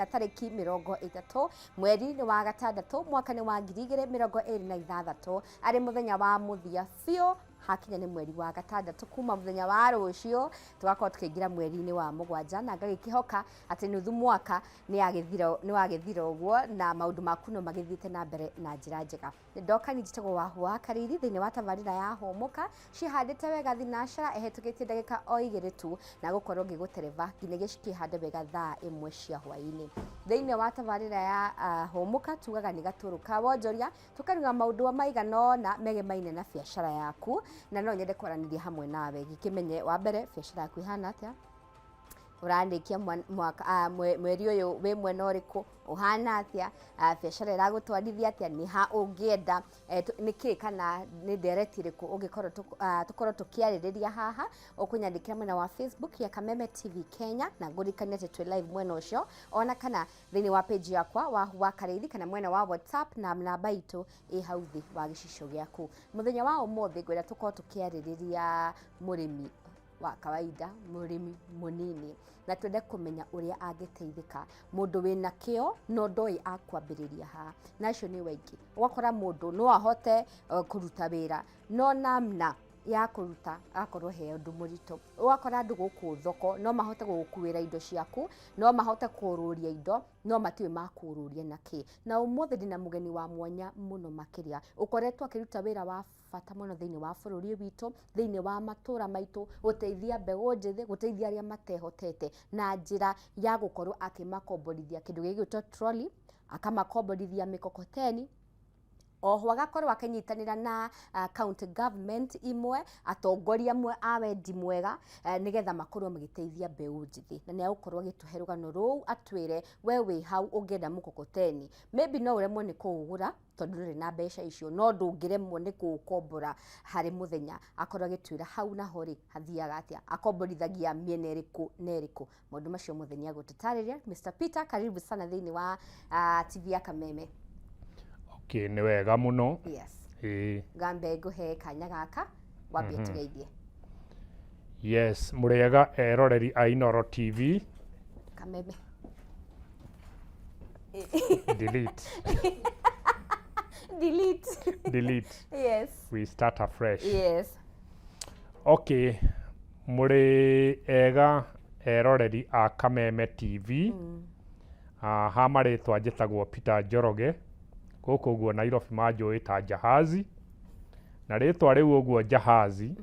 Tarĩki 30 mweri-inĩ wa gatandatũ, mwaka nĩ wa 2026, arĩ mũthenya wa mũthia biũ hakinya nĩ mweri wa gatandatũ. Kuma mũthenya wa rũciũ tũgakorwo tũkĩingĩra mweri-inĩ wa mũgwanja, na ngagĩkĩhoka atĩ nuthu mwaka nĩ wagĩthira ũguo na maũndũ maku no magĩthiĩte na mbere na njĩra njega. Ndoka ni njĩtagwo Wahu wa Kariri thĩinĩ wa tabarĩra ya Hũmũka. Ciĩhandĩte wega thinacara ĩhetũkĩtie ndagĩka o 2 tu, na gũkorwo ngĩgũtereba nginyagia cikĩhande wega thaa 1 cia hwaĩ-inĩ. Thĩinĩ wa tabarĩra ya Hũmũka tugaga nĩ gatũrũ ka wonjoria, tũkaruga maũndũ maigana ũna megemaine na biacara yaku, na no nyende kwaranĩria hamwe nawe gĩkĩmenye wa mbere biacara yaku ĩhana atĩa, ũrarĩkia mwaka, mweri ũyũ wĩ mwena ũrĩkũ, ũhana atĩa, biacara ĩragũtwarithia atĩa, nĩ ha ũngĩenda, nĩkĩ kana nĩ ndereti ĩrĩkũ ũngĩkorwo tũkorwo tũkĩarĩrĩria haha. Ũkũnyandĩkĩra mwena wa Facebook ya Kameme TV Kenya, na ngũririkanie atĩ twĩ live mwena ũcio, ona kana thĩinĩ wa page yakwa Wahu wa Karĩithi, kana mwena wa WhatsApp na namba itũ ĩ hau thĩ wa gĩcicio gĩaku. Mũthenya wa ũmũthĩ ngwenda tũkorwo tũkĩarĩrĩria mũrĩmi wa kawaida, mũrĩmi mũnini, na twende kũmenya ũrĩa angĩteithĩka, mũndũ wĩna kĩo no ndoĩ akwambĩrĩria ha. Na acio nĩ waingĩ, ũgakora mũndũ no ahote kũruta wĩra no namna ya kũruta agakorwo he ũndũ mũritũ. Ũgakora andũ gũkũ thoko no mahote gũgũkuĩra indo ciaku, no mahote kũrũria indo, no matiũĩ makũrũria na kĩ. Na ũmũthĩ ndĩna mũgeni wa mwanya mũno makĩria, ũkoretwo akĩruta wĩra wa bata mũno thĩinĩ wa bũrũri witũ, thĩinĩ wa matũra maitũ, gũteithia mbeũ njĩthĩ, gũteithia arĩa matehotete na njĩra ya gũkorwo akĩmakomborithia kĩndũ gĩgwĩtwo trolley, akamakomborithia mĩkokoteni. Oho agakorwo akĩnyitanĩra na county government imwe, atongoria amwe a wendi mwega, nĩgetha makorwo magĩteithia mbeũ njĩthĩ. Na nĩ egũkorwo agĩtũhe rũgano rũu, atwĩre we wĩ hau ũngĩenda mũkokoteni, maybe no ũremwo nĩ kũũgũra tondũ ndũrĩ na mbeca icio, no ndũngĩremwo nĩ kũũkombora harĩ mũthenya. Akorwo agĩtwĩra hau naho rĩ hathiaga atĩa, akomborithagia mĩena ĩrĩkũ na ĩrĩkũ. Maũndũ macio mothe nĩ agũtũtarĩria. Mr Peter, karibu sana thĩinĩ wa TV ya Kameme. Okay, nĩ wega mũno. Yes. Ĩĩ. Ngambe ngũhe kanya gaka wambie tũgeithie. Yes, mũrĩega eroreri a Inoro TV. Kameme. Delete. Delete. Delete. Yes. We start afresh. Yes. Okay, mũrĩ ega eroreri a Kameme TV. Ha marĩtwa njĩtagwo Peter Njoroge, gũkũ ũguo Nairobi manjũĩ ta Jahazi, na rĩtwa rĩu ũguo Jahazi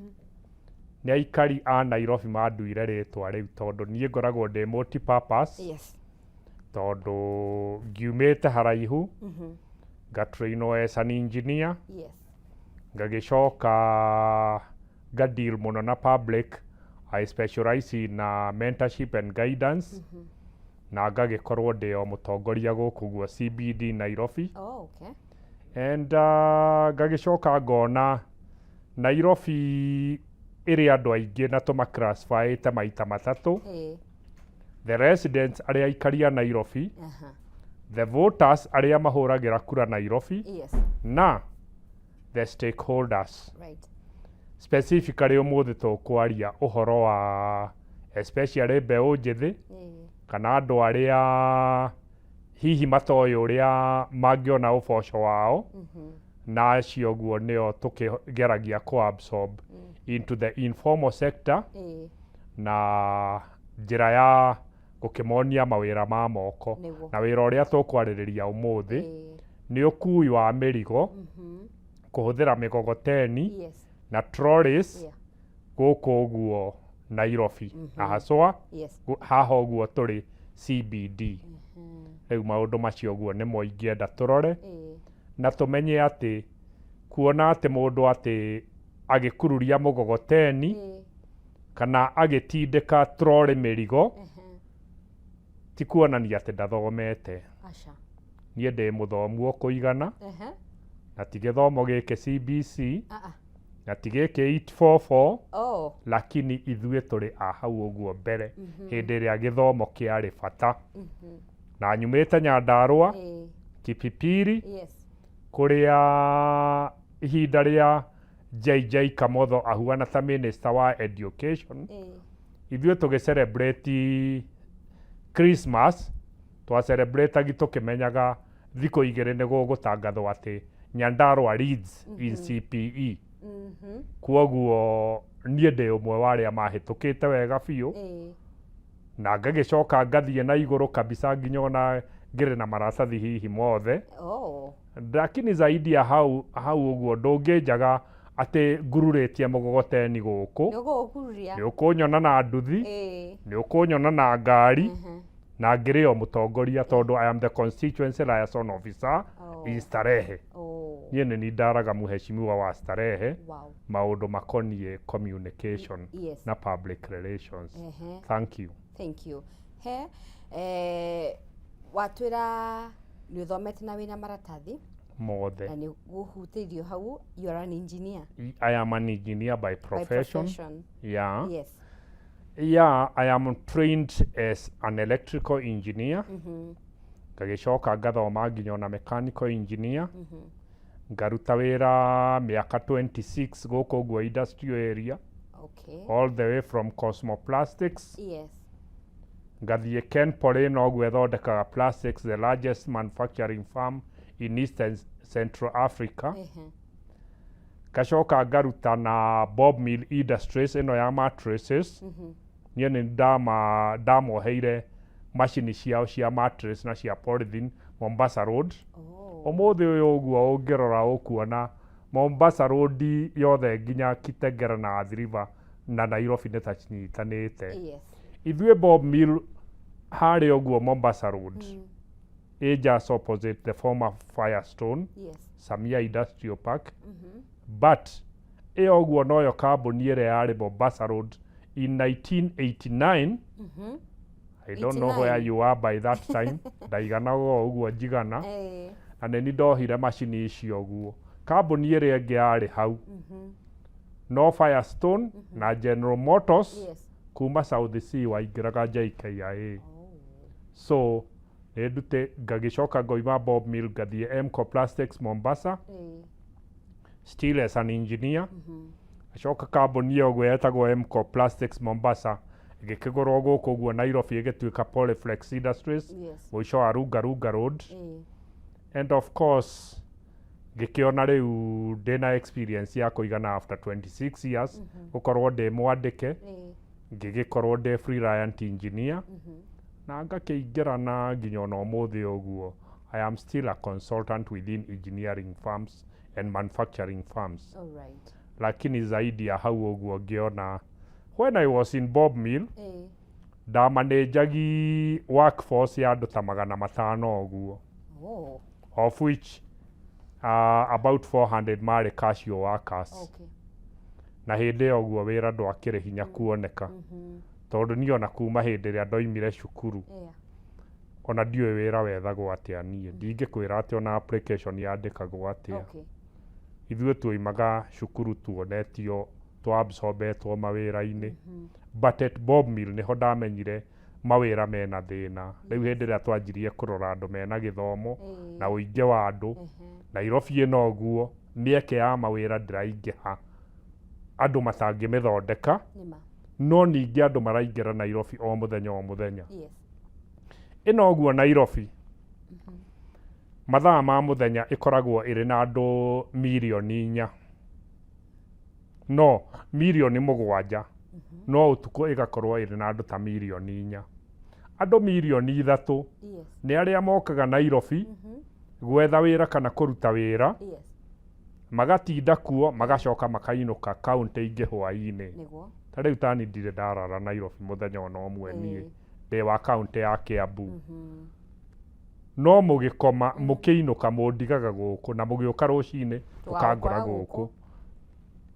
nĩ aikari a Nairobi manduire rĩtwa rĩu tondũ niĩ ngoragwo ndĩ multi-purpose. Tondũ ngiumĩte haraihu, ngatrainwo as an engineer, ngagĩcoka nga deal mũno na public. I specialize in mentorship and guidance, na ngagĩkorwo ndĩ o mũtongoria gũkũ guo CBD Nairobi. And ngagĩcoka ngona Nairobi ĩrĩ andũ aingĩ na tũmaclassifyĩte maita matatũ: the residents, arĩa aikari a Nairobi, the voters, arĩa mahũragĩra kura Nairobi, na the stakeholders. Specifically ũmũthĩ tũkwaria ũhoro wa especially mbeũ njĩthĩ kana andũ arĩa hihi matoĩ ũrĩa mangĩona ũboco wao, na acio ũguo nĩo tũkĩgeragia kũ into the informal sector na njĩra ya gũkĩmonia mawĩra ma moko. Na wĩra ũrĩa tũkwarĩrĩria ũmũthĩ nĩ ũkui wa mĩrigo kũhũthĩra mĩgogoteni na trolleys gũkũ ũguo Nairobi, na haswa haha ũguo tũrĩ CBD. Rĩu maũndũ macio ũguo nĩmo ingĩenda tũrore na tũmenye atĩ kuona atĩ mũndũ atĩ agĩkururia mũgogoteni kana agĩtindĩka trolley mĩrigo ti kuonania atĩ ndathomete. Aca. Niĩ ndĩ mũthomu o kũigana, na ti gĩthomo gĩkĩ CBC na ti gĩkĩ 844, lakini ithuĩ tũrĩ a hau ũguo mbere hĩndĩ ĩrĩa gĩthomo kĩarĩ bata, na nyumĩte Nyandarũa, Kipipiri, kũrĩa ihinda rĩa JJ Kamotho ahuana ta minister wa education, ithuĩ tũgĩ celebrate Christmas. Twa celebrate tũkĩmenyaga thikũ 2 nĩ gũgũtangathwo atĩ Nyandarua leads in CPE. Kwoguo niĩ ndĩ ũmwe wa arĩa mahĩtũkĩte wega biũ, na ngagĩcoka ngathiĩ na igũrũ kabisa nginya ona ngĩrĩ na maratathi hihi mothe. Lakini zaidi ya hau hau ũguo, ndũngĩnjaga atĩ ngururĩtie mũgogoteni gũkũ. Nĩ ũgũkururia. Nĩ ũkũnyona na nduthi, nĩ ũkũnyona na ngari, na ngĩrĩ o mũtongoria tondũ I am the constituency liaison officer in Starehe. Niĩ nĩ ni ndaraga mheshimiwa wa Starehe maũndũ makoniĩ communication na public relations. Thank you. Thank you. He watwĩra nĩ ũthomete na wĩna maratathi mothe. Na nĩ gũhutĩirio hau, you are an engineer. I am an engineer by by profession. Profession. Yeah. Yeah, I am trained as an electrical engineer. Ngagĩcoka ngathoma nginya ona mechanical engineer. Ngaruta wĩra mĩaka 26 gũkũ ũguo industrial area, all the way from Cosmoplastics. Ngathiĩ Kenpoly, noguo ĩthondekaga plastics, the largest manufacturing firm in Eastern Central Africa. Ngacoka ngaruta na Bob Mill Industries ĩno ya mattresses. Niĩ nĩ ndamoheire macini ciao cia mattress na cia polythene Mombasa Road. Ũmũthĩ ũyũ ũguo ũngĩrora ũkuona Mombasa Road yothe nginya Kitengela na Athi River na Nairobi nĩ ta cinyitanĩte. Ithuĩ Bob Mill harĩa ũguo Mombasa Road, ĩ just opposite the former Firestone, Samia Industrial Park, but ĩyo ũguo noyo kambuni ĩrĩa yarĩ Mombasa Road in 1989. I don't know where 89. you are by that time. Ndaiganaga o ũguo njigana. Na nĩ ni ndohire macini icio ũguo. Kambuni ĩrĩa ĩngĩ yarĩ hau no Firestone na General Motors. Kuma South C waingĩraga JKIA. So nĩ ndute, ngagĩcoka ngoima Bob Mill, ngathiĩ Emco Plastics Mombasa, still as an engineer. Acoka kambuni ĩyo ũguo yetagwo Emco Plastics Mombasa ĩgĩkĩgũrwo gũkũ ũguo Nairobi, ĩgĩtuĩka Polyflex Industries, mũico wa Lunga Lunga Road. And of course ngĩkĩona rĩu ndĩna experience ya kũigana after 26 years gũkorwo ndĩ mwandĩke, ngĩgĩkorwo ndĩ freelance engineer na ngakĩingĩra na nginya ona ũmũthĩ ũguo I am still a consultant within engineering firms and manufacturing firms. Lakini zaidi ya hau ũguo, ngĩona when I was in Bob Mill, ndamanĩnjagi workforce ya andũ ta 500 ũguo, of which about 400 marĩ casual workers. Na hĩndĩ ĩyo ũguo wĩra ndwakĩrĩ hinya kuoneka, tondũ niĩ ona kuma hĩndĩ ĩrĩa ndoimire cukuru, ona ndiũĩ wĩra wethagwo atĩa. Niĩ ndingĩkwĩra atĩ ona application yandĩkagwo atĩa. Ithuĩ tuoimaga cukuru tuonetio twaabsorbetwo mawĩra-inĩ. But at Bob Mill nĩho ndamenyire mawĩra mena thĩna. Rĩu hĩndĩ ĩrĩa twanjirie kũrora andũ mena gĩthomo na ũingĩ wa andũ, Nairobi ĩno ũguo mĩeke ya mawĩra ndĩraingĩha, andũ matangĩmĩthondeka. Nĩma. No ningĩ andũ maraingĩra Nairobi o mũthenya o mũthenya. Ĩno ũguo Nairobi mathaa ma mũthenya ĩkoragwo ĩrĩ na andũ 4 mirioni, no 7 mirioni, no ũtukũ ĩgakorwo ĩrĩ na andũ ta 4 mirioni. Andũ 3 mirioni nĩ arĩa mokaga Nairobi gwetha wĩra kana kũruta wĩra, magatinda kuo, magacoka makainũka kaũntĩ ingĩ hwaĩ-inĩ. Ta rĩu tani ndirĩ ndarara Nairobi mũthenya ona ũmwe niĩ. Ndĩ wa kaũntĩ ya Kiambu. No mũgĩkoma mũkĩinũka mũndigaga gũkũ na mũgĩũka rũcinĩ mũkangora Tũgagũkora gũkũ. Gũkũ.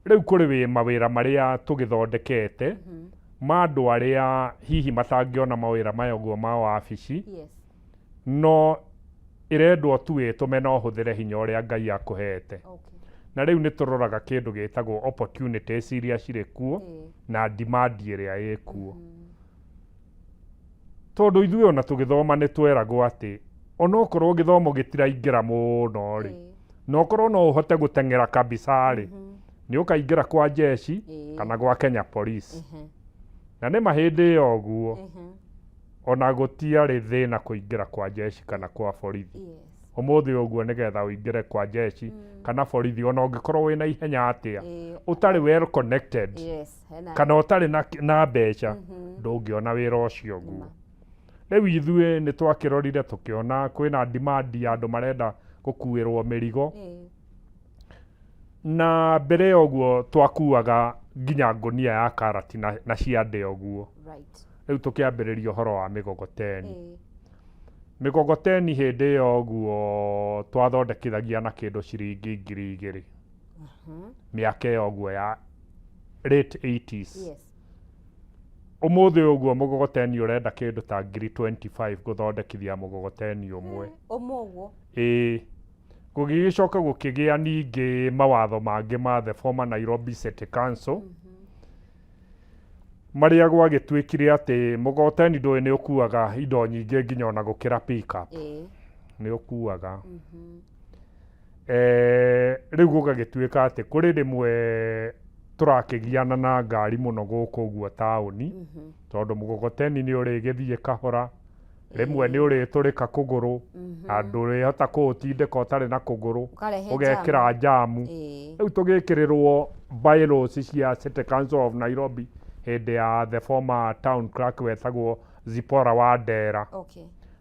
Rĩu kũrĩ wĩ mawĩra marĩa tũgĩthondekete ma andũ arĩa hihi matangĩona mawĩra maya ũguo ma wabici, no ĩrendwo tu wĩtũme na ũhũthĩre hinya ũrĩa Ngai akũhete. Na rĩu nĩ tũroraga kĩndũ gĩtagwo opportunities iria cirĩ kuo na demand ĩrĩa ĩkuo, tondũ ithuĩ ona tũgĩthoma nĩ tweragwo atĩ onokorwo gĩthomo gĩtiraingĩra mũno rĩ, na okorwo no ũhote gũteng'era kabisa rĩ, nĩ ũkaingĩra kwa jeshi kana gwa Kenya Police. Na nĩ ma hĩndĩ ĩyo ũguo Ona gũtiarĩ thĩna kũingĩra kwa jeshi kana kwa borithi. Ũmũthĩ ũguo nĩgetha ũingĩre kwa jeshi kana borithi, ona ũngĩkorwo wĩna ihenya atĩa, ũtarĩ well connected, Yes, hena kana ũtarĩ na mbeca, ndũngĩona wĩra ũcio ũguo. Rĩu ithuĩ nĩ twakĩrorire tũkĩona kwĩna demand ya andũ marenda gũkuĩrwo mĩrigo. Na mbere ya ũguo twakuaga nginya ngũnia ya karati na ciande ũguo. Rĩu tũkĩambĩrĩria ũhoro wa mĩgogoteni. Mĩgogoteni hĩndĩ ĩyo ũguo twathondekithagia na kĩndũ ciringi 2000. Mĩaka ĩyo ũguo ya late 80s. Ũmũthĩ ũguo mũgogoteni ũrenda kĩndũ ta ngiri 25 gũthondekithia mũgogoteni ũmwe. Ũmwe ũguo. Ĩĩ. Gũgĩgĩcoka gũkĩgĩa ningĩ mawatho mangĩ ma the former Nairobi City Council, marĩa gwagĩtuĩkire atĩ mũgogoteni ndũĩ nĩ ũkuaga indo nyingĩ nginya ona gũkĩra pick-up. Nĩ ũkuaga. Rĩu gũgagĩtuĩka atĩ kũrĩ rĩmwe tũrakĩgiana na ngari mũno gũkũ ũguo taũni, tondũ mũgogoteni nĩ ũrĩgĩthiĩ kahora, rĩmwe nĩ ũrĩtũrĩka kũgũrũ, na ndũrĩhota kũũtindĩka ũtarĩ na kũgũrũ, ũkarehe ũgekĩra jamu. Rĩu tũgĩkĩrĩrwo bylaws cia City Council of Nairobi hĩndĩ ya the former town clerk wetagwo Zipporah Wandera.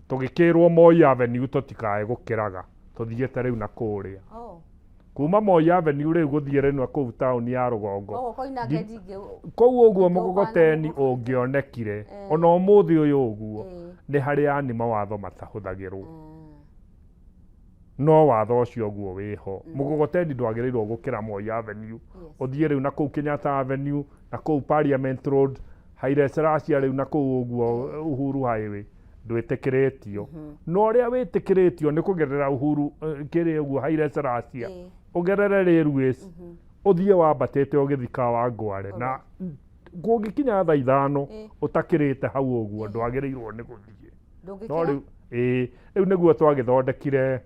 Tũgĩkĩrwo Moi Avenue tũtikae gũkĩraga, tũthiĩte rĩu na kũrĩa. Kuma Moi Avenue rĩu gũthiĩ rĩu na kũu taũni ya rũgongo. Koguo koinange ndingĩ Kũu ũguo Ndũkana mũgogoteni ũngĩonekire, ona ũmũthĩ ũyũ ũguo, nĩ harĩ yani mawatho matahũthagĩrwo. No watho ũcio ũguo wĩho. Mũgogoteni ndwagĩrĩirwo gũkĩra Moi Avenue. Ũthiĩ rĩu na kũu Kenyatta Avenue, na kũu Parliament Road, Haile Selassie rĩu na kũu ũguo Uhuru Highway ndwĩtĩkĩrĩtio. No ũrĩa wĩtĩkĩrĩtio nĩ kũgerera Uhuru kĩrĩa ũguo Haile Selassie, ũgerere Railways, ũthiĩ wambatĩte ũgĩthiĩ Kawangware, na kũngĩkinya thaa 5 ũtakĩrĩte hau ũguo ndwagĩrĩirwo nĩ gũthiĩ. No Ndũngĩkĩra? rĩu, ĩĩ, rĩu nĩguo twagĩthondekire,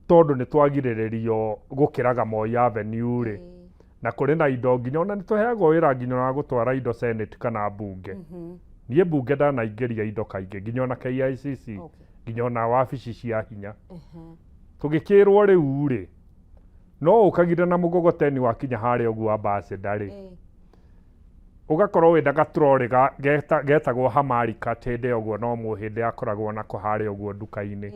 tondũ nĩ twagirĩrĩrio gũkĩraga Moi Avenue rĩ, na kũrĩ na indo nginya ona nĩ tũheagwo wĩra nginya wa gũtwara indo Senate kana mbunge. Niĩ mbunge ndanaingĩria indo kaingĩ nginya ona KICC, nginya ona wabici cia hinya. Tũgĩkĩrwo rĩu rĩ, no ũkagire na mũgogoteni wakinya harĩa ũguo ambassador rĩ, ũgakorwo wĩna gatrori getagwo Hamari cart hĩndĩ ĩyo ũguo, no mũhĩndĩ akoragwo nako harĩa ũguo nduka-inĩ,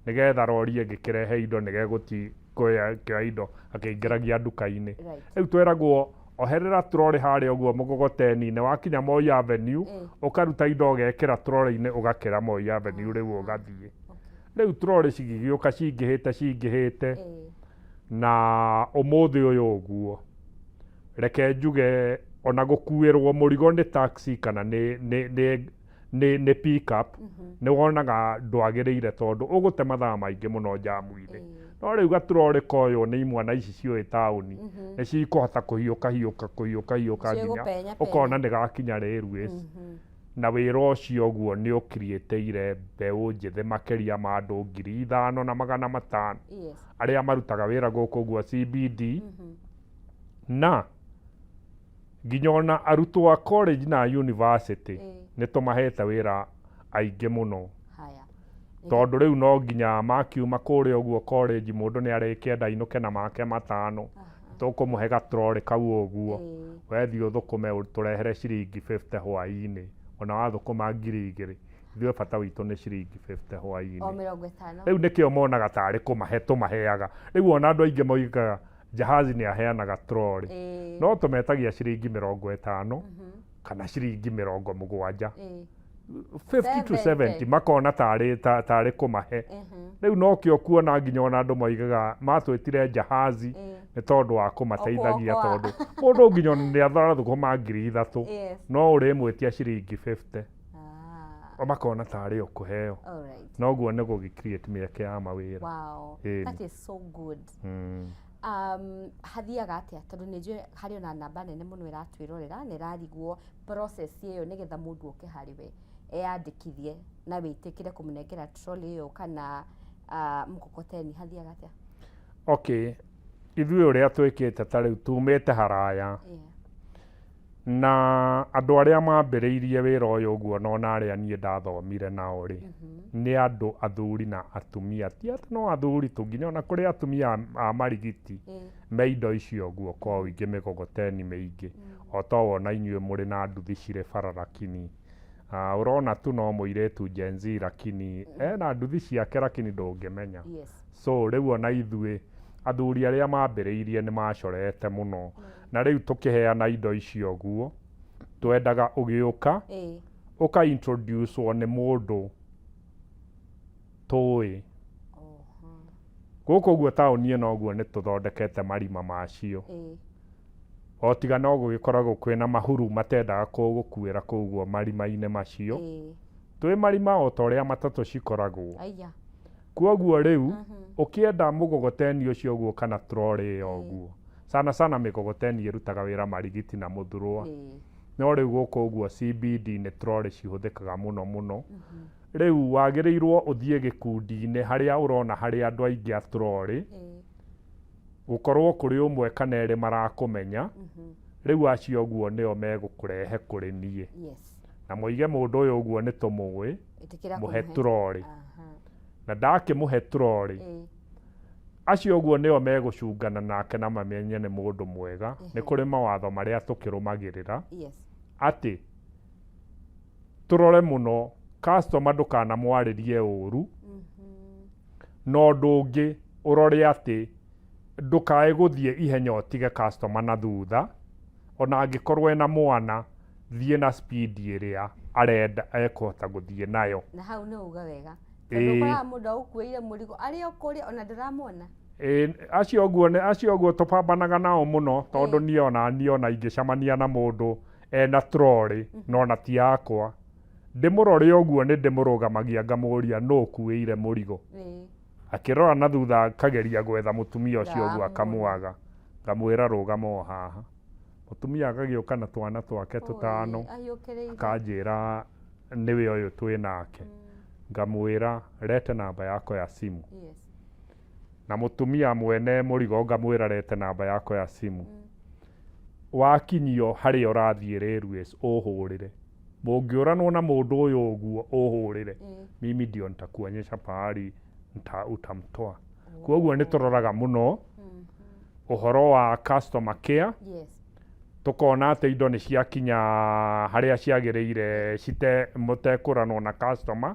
nĩgetha rori ĩngĩkĩrehe indo nĩgegũti kuoya indo akĩingĩragia nduka-inĩ. Rĩu tweragwo oherera trori harĩa ũguo mũgogoteni-inĩ, wakinya Moi Avenue ũkaruta indo ũgekĩra trori-inĩ ũgakĩra Moi Avenue rĩu ũgathiĩ. Rĩu trori cigĩgĩũka cingĩhĩte cingĩhĩte, na ũmũthĩ ũyũ ũguo reke njuge ona gũkuĩrwo mũrigo nĩ taxi kana nĩ pick up nĩ wonaga ndwagĩrĩire, tondũ ũgũte mathaa maingĩ mũno jamu-inĩ. No rĩu gaturori koywo nĩ imwana ici ciũĩ taũni, nĩ cikũhota kũhiũka hiũka kũhiũka hiũka nginya Cigũpenya ũkona penya. nĩ gakinya Railways. Na wĩra ũcio ũguo nĩ ũkiriĩtĩire mbeũ njĩthĩ makĩria ma andũ 5,500 arĩa marutaga wĩra gũkũ ũguo CBD, na nginya ona arutwo a college na university nĩ tũmahete wĩra aingĩ mũno. Haya. Tondũ rĩu no nginya makiuma kũrĩa ũguo college, mũndũ nĩ arĩkĩenda ainũke na make 5, tũkũmũhe gatrori kau ũguo, wethiĩ ũthũkũme ũtũrehere ciringi 50 hwaĩ-inĩ. Ona wathũkũma 2000, ithuĩ bata witũ nĩ ciringi 50 O hwaĩ-inĩ. 50. Rĩu nĩkĩo monaga tarĩ kũmahe tũmaheaga. Rĩu ona andũ aingĩ moigaga Jahazi nĩ aheanaga trori, no tũmetagia ciringi 50 kana ciringi 70, 50 to 70, makona tarĩ kũmahe. Rĩu nokĩo kuona nginya ona andũ moigaga matwĩtire Jahazi nĩ tondũ wa kũmateithagia, Okoa. tondũ mũndũ nginya ona nĩ arathũkũma 3000, no ũrĩmwĩtia ciringi 50, makona tarĩ o kũheo. Noguo nĩ gũgĩ create mĩeke ya mawĩra. That is so good. Hathiaga atĩa? Tondũ nĩ njũĩ harĩ ona namba nene mũno ĩratwĩrorera na ĩrarigwo process ĩyo nĩgetha mũndũ oke harĩ we eyandĩkithie na wĩtĩkĩre kũmũnengera trolley ĩyo kana mkokoteni, hathiaga atĩa? Okay, ithuĩ ũrĩa twĩkĩte ta rĩu tumĩte haraya. Na andũ arĩa mambĩrĩirie wĩra ũyũ ũguo na ona arĩa niĩ ndathomire nao rĩ, nĩ andũ athuri na atumia. Ti atĩ no athuri tu, nginya ona kũrĩ atumia a marigiti me indo icio ũguo kwa ũingĩ mĩgogoteni mĩingĩ. O ta ũũ ona inyuĩ mũrĩ na nduthi cirĩ bara lakini ũrona tu no mũirĩtu Gen Z lakini ena nduthi ciake lakini ndũngĩmenya. So rĩu ona ithuĩ athuri arĩa mambĩrĩirie nĩ macorete mũno. Na rĩu tũkĩheana indo icio ũguo, twendaga ũgĩũka, ũka introduce wo nĩ mũndũ tũĩ. Gũkũ ũguo taũni ĩno ũguo nĩ tũthondekete marima macio. O tiga no gũgĩkoragwo kwĩna mahuru matendaga gũgũkuĩra kũu ũguo marima-inĩ macio. Twĩ marima o ta ũrĩa matatũ cikoragwo. Kwoguo rĩu ũkĩenda mũgogoteni ũcio ũguo kana trolley ĩyo ũguo, sana sana mĩgogoteni ĩrutaga wĩra Marigiti na Mũthurũa. No rĩu gũkũ ũguo CBD nĩ trolley cihũthĩkaga mũno mũno. Rĩu wagĩrĩirwo ũthiĩ gĩkundi-inĩ harĩa ũrona harĩ andũ aingĩ a trolley, gũkorwo kũrĩ ũmwe kana erĩ marakũmenya, rĩu acio ũguo nĩo megũkũrehe kũrĩ niĩ. Na moige mũndũ ũyũ ũguo nĩ tũmũĩ, mũhe trolley. Na ndakĩmũhe trolley, acio ũguo nĩo megũcungana nake na mamenye nĩ mũndũ mwega. Nĩ kũrĩ mawatho marĩa tũkĩrũmagĩrĩra, atĩ tũrore mũno customer ndũkanamwarĩrie ũru, na ũndũ ũngĩ ũrore atĩ ndũkae gũthiĩ ihenya ũtige customer na thutha, ona angĩkorwo ena mwana, thiĩ na speed ĩrĩa arenda ekũhota gũthiĩ nayo. Na hau nĩ uga wega. Tondũ ũkoraga mũndũ agũkuĩire mũrigo arĩ o kũrĩa ona ndũramwona. Acio ũguo nĩ acio ũguo tũbambanaga nao mũno tondũ niĩ ona niĩ ona ingĩcemania na mũndũ ena trolley na ona ti yakwa, ndĩmũrore ũguo nĩ ndĩmũrũgamagia ngamũria nũ ũkuĩire mũrigo. Akĩrora na thutha akageria gwetha mũtumia ũcio ũguo akamwaga, ngamwĩra rũgama o haha. Mũtumia agagĩũka na twana twake tũtano, akanjĩra nĩwe ũyũ twĩ nake. Ngamwĩra lete namba yako ya simu. Na mũtumia mwene mũrigo ngamwĩra lete namba yako ya simu. Wakinyio harĩa ũrathiĩ Railways ũhũrĩre. Mũngĩũranwo na mũndũ ũyũ ũguo ũhũrĩre. Mimi ndio nitakuonyesha pahali utamtoa. Kwoguo nĩ tũroraga mũno ũhoro wa customer care. Tũkona atĩ indo nĩ ciakinya harĩa ciagĩrĩire cite mũtekũranwo na customer,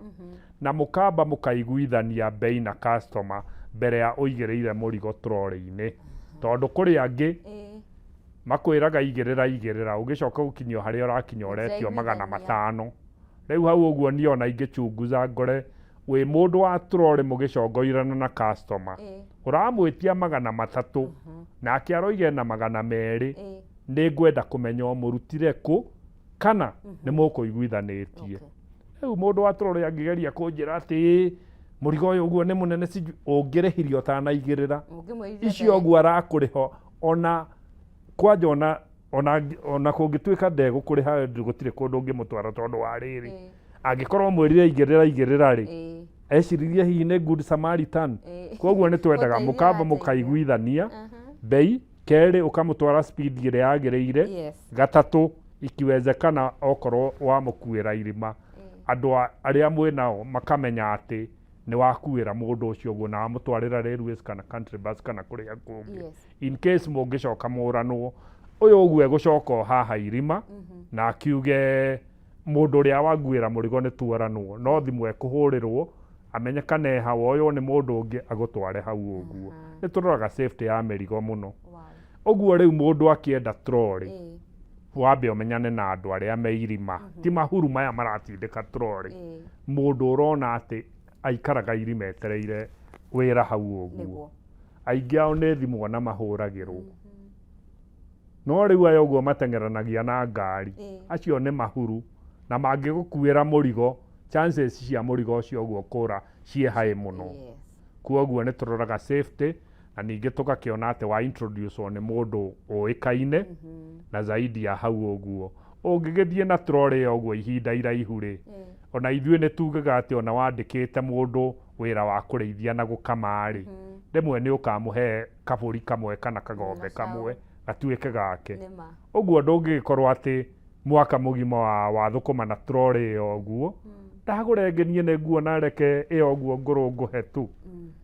na mũkamba mũkaiguithania bei na customer mbere ya ũigĩrĩire mũrigo trolley-inĩ. Tondũ kũrĩ angĩ makwĩraga igĩrĩra igĩrĩra, ũgĩcoka gũkinyio harĩa ũrakinya ũretio magana matano. Rĩu hau ũguo niĩ ona ingĩchunguza ngore wĩ mũndũ wa trolley mũgĩcongoirana na customer, ũramwĩtia 300 nake aroiga ena 200, nĩ ngwenda kũmenya ũmũrutire kũ kana nĩ mũkũiguithanĩtie. Rĩu mũndũ wa trolley angĩgeria kũnjĩra atĩ mũrigo ũyũ ũguo nĩ mũnene sijui, ũngĩrĩhirie ũtanaigĩrĩra icio ũguo arakũrĩha ona kwanja ona ona ona kũngĩtuĩka ndegũkũrĩha gũtirĩ kũndũ ũngĩmũtwara tondũ wa rĩrĩ, angĩkorwo mwĩrire igĩrĩra igĩrĩra rĩ, eciririe hihi nĩ good Samaritan. Koguo nĩ twendaga mũkamba mũkaiguithania bei, kerĩ ũkamũtwara speed ĩrĩa yagĩrĩire, gatatũ ikiwezekana okorwo wamũkuĩra irima, andũ arĩa mwĩ nao makamenya atĩ nĩ wakuĩra mũndũ ũcio ũguo na wamũtwarĩra Railways kana Country Bus kana kũrĩa kũngĩ. In case mũngĩcoka mũranwo, ũyũ ũguo egũcoka o haha irima na akiuge mũndũ ũrĩa wanguĩra mũrigo nĩ tuoranwo, no thimũ ekũhũrĩrwo amenye kana e hau, oywo nĩ mũndũ ũngĩ agũtware hau ũguo. Nĩ tũroraga safety ya mĩrigo mũno. Ũguo rĩu mũndũ akĩenda trolley, wambe ũmenyane na andũ arĩa me irima, ti mahuru maya maratindĩka trolley. Mũndũ ũrona atĩ aikaraga irima etereire wĩra hau ũguo. Aingĩ ao nĩ thimũ ona mahũragĩrwo. No rĩu aya ũguo mateng'eranagia na ngari, acio nĩ mahuru, na mangĩgũkuĩra mũrigo, chances cia mũrigo ũcio ũguo kũra ciĩ high mũno. Kwoguo nĩ tũroraga safety, na ningĩ tũgakĩona atĩ wa introduce wo nĩ mũndũ ũĩkaine, na zaidi ya hau ũguo ũngĩgĩthiĩ na trolley ĩyo ũguo ihinda iraihu rĩ, ona ithuĩ nĩ tugaga atĩ ona wandĩkĩte mũndũ wĩra wa kũrĩithia na gũkama rĩ, rĩmwe nĩ ũkamũhe kabũri kamwe kana kagombe kamwe Gatuĩke gake. Nĩma. Ũguo ndũngĩgĩkorwo atĩ mwaka mũgima wa thũkũma na trolley ĩyo ũguo, ndagũra ĩngĩ niĩ nĩ nguona reke ĩyo ũguo ngũrũ ngũhe tu.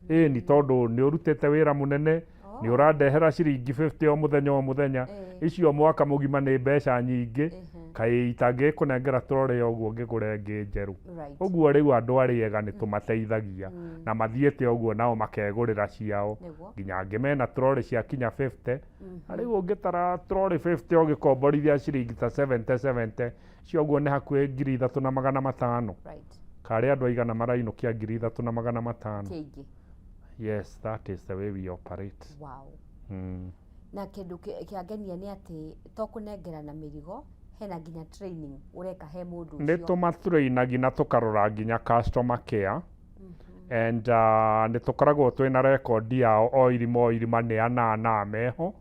Ĩni, tondũ nĩ ũrutĩte wĩra mũnene, nĩ ũrandehera ciringi 50 o mũthenya o mũthenya. Icio mwaka mũgima nĩ mbeca nyingĩ. Kaĩ itangĩkũnengera trolley ĩyo ũguo ngĩgũre ĩngĩ njerũ? Ũguo rĩu andũ arĩa ega nĩ tũmateithagia na mathiĩte ũguo nao makegũrĩra ciao. Nginya angĩ mena trolley cia kinya 50. Na rĩu ũngĩtara trolley 50 ũgĩkomborithia ciringi ta 70 70, icio ũguo nĩ hakuhĩ 3,500. Karĩ andũ aigana marainũkia 3,500? Ti aingĩ. Yes, that is the way we operate. Na kĩndũ kĩangenia nĩ atĩ to kũnengerana mĩrigo, hena nginya training ũreka he mũndũ Nĩ ũcio. Tũmatrainagi na tũkarora nginya customer care and nĩ tũkoragwo twĩna rekondi yao o irima o irima nĩ ana meho,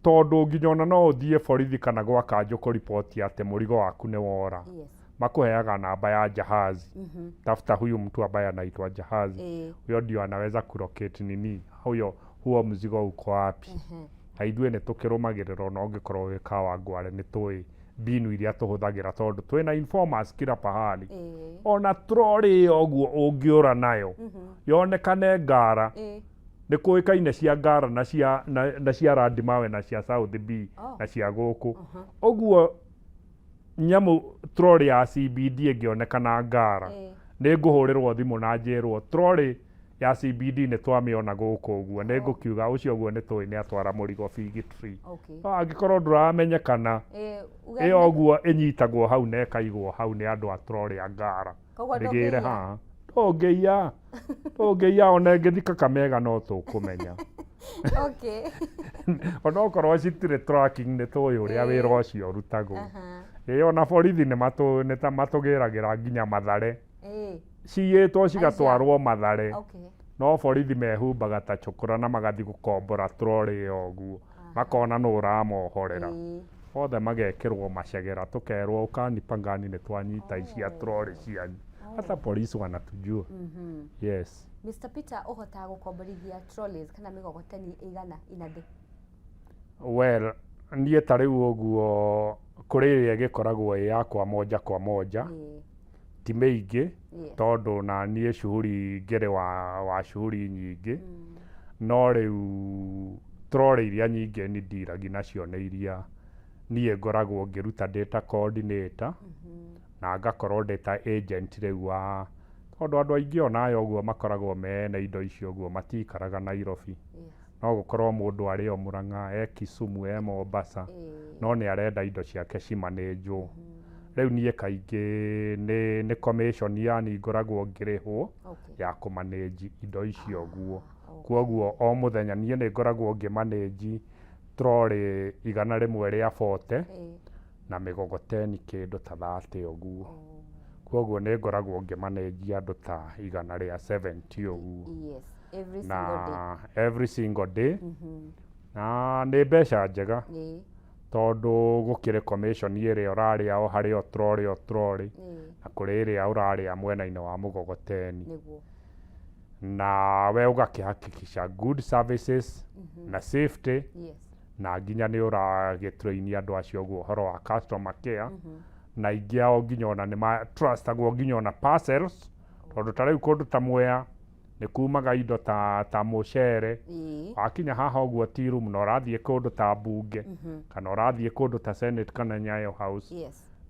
tondũ nginya ona no ũthiĩ borithi kana gwa kanjũ kũriboti atĩ mũrigo waku nĩ wora, makuheaga namba ya jahazi. Tafuta huyu mtu ambaye anaitwa Jahazi, huyo ndio anaweza kulocate nini huyo huo mzigo uko wapi. Na ithuĩ nĩ tũkĩrũmagĩrĩra, ona ũngĩkorwo wĩ Kawangware nĩ tũĩ mbinu iria tũhũthagĩra tondũ twĩna informers kila pahali. Ona trolley ĩyo ũguo ũngĩũra nayo yonekane Ngara, nĩ kũĩkaine cia Ngara na cia Landimawe na cia South B na cia gũkũ ũguo. Nyamũ trolley ya CBD ĩngĩonekana Ngara, nĩ ngũhũrĩrwo thimũ na njĩrwo trolley ya CBD nĩ twamĩona gũkũ ũguo. Nĩ ngũkiuga ũcio ũguo nĩ tũĩ nĩ atwara mũrigo Fig Tree. No angĩkorwo ndũramenyekana, Uge ĩyo ũguo ĩnyitagwo hau na ĩkaigwo hau nĩ andũ a trolley a Ngara. Koguo Ndĩgĩre ndũngĩiya? haha, ndũngĩiya, ndũngĩiya. Ona ĩngĩthi Kakamega no tũkũmenya. Onokorwo citirĩ tracking, nĩ tũĩ ũrĩa wĩra ũcio ũrutagwo. Ĩĩ, ona borithi nĩ ta matũgĩragĩra nginya Mathare, ciyĩtwo cigatwarwo Mathare, no borithi mehumbaga ta cũkũra na magathiĩ gũkombora trolley ĩyo ũguo, makona nũ ũramohorera. Othe magekĩrwo macegera, tũkerwo ũkani pangani nĩ twanyita icia trolley cianyu. Hata polisi wanatujua. Yes. Mr. Peter, ũhotaga gũkomborithia trolleys kana mĩgogoteni ĩigana in a day? Well, niĩ ta rĩu ũguo kũrĩ ĩrĩa ĩgĩkoragwo ĩ yakwa moja kwa moja, ti mĩingĩ, tondũ na niĩ shughuli ngĩrĩ wa shughuli nyingĩ. No rĩu trolley iria nyingĩ nĩ ndiragi nacio nĩ iria niĩ ngoragwo ngĩruta ndĩ ta coordinator na ngakorwo ndĩ ta agent rĩu wa, tondũ andũ aingĩ onayo ũguo makoragwo mena indo icio ũguo matikaraga Nairobi. No gũkorwo mũndũ arĩ o Murang'a, e Kisumu, e Mombasa, no nĩ arenda indo ciake cimanĩnjwo. Rĩu niĩ kaingĩ nĩ commission yani ngoragwo ngĩrĩhwo ya kũmanĩnji indo icio ũguo. Kwoguo o mũthenya niĩ nĩ ngoragwo ngĩmanĩnji trolley 140 na mĩgogoteni kĩndũ ta 30 ũguo. Kwoguo nĩ ngoragwo ngĩmanĩnji andũ ta 170 ũguo. Yes, every single day. Na every single day. Na nĩ mbeca njega, tondũ gũkĩrĩ commission ĩrĩa ũrarĩa o harĩ o trolley o trolley, na kũrĩ ĩrĩa ũrarĩa mwena-inĩ wa mũgogoteni. Na we ũgakĩhakikisha good services na safety, na nginya nĩ ũragĩtrain andũ acio ũguo ũhoro wa customer care, na aingĩ ao nginya ona nĩ trustagwo nginya ona parcels, tondũ ta rĩu kũndũ ta Mwea nĩ kumaga indo ta mũcere. Wakinya haha ũguo tea room na ũrathiĩ kũndũ ta mbunge kana ũrathiĩ kũndũ ta Senate kana Nyayo House,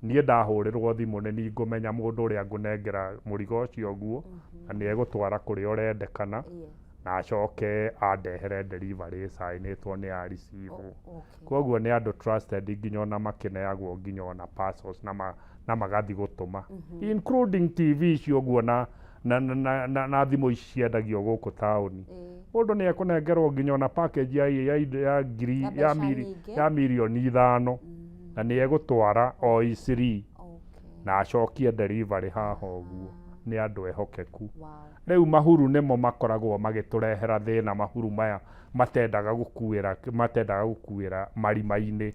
niĩ ndahũrĩrwo thimũ nĩ niĩ ngũmenya mũndũ ũrĩa ngũnengera mũrigo ũcio ũguo na nĩ egũtwara kũrĩa ũrendekana, na acoke andehere delivery ĩcainĩtwo nĩ a receive. Koguo nĩ andũ trusted nginya ona makĩneagwo nginya ona parcels na magathiĩ gũtũma, including TV icio ũguo na thimũ ici ciendagio gũkũ taũni. Mũndũ nĩ ekũnengerwo nginya ona package ya ngiri Ya ya mbeca miri, nyingĩ. Ya 5 mirioni na nĩ egũtwara o Eastleigh na acokie delivery haha ũguo. Nĩ andũ ehokeku. Rĩu mahuru nĩmo makoragwo magĩtũrehera thĩna, mahuru maya matendaga gũkuĩra marima-inĩ.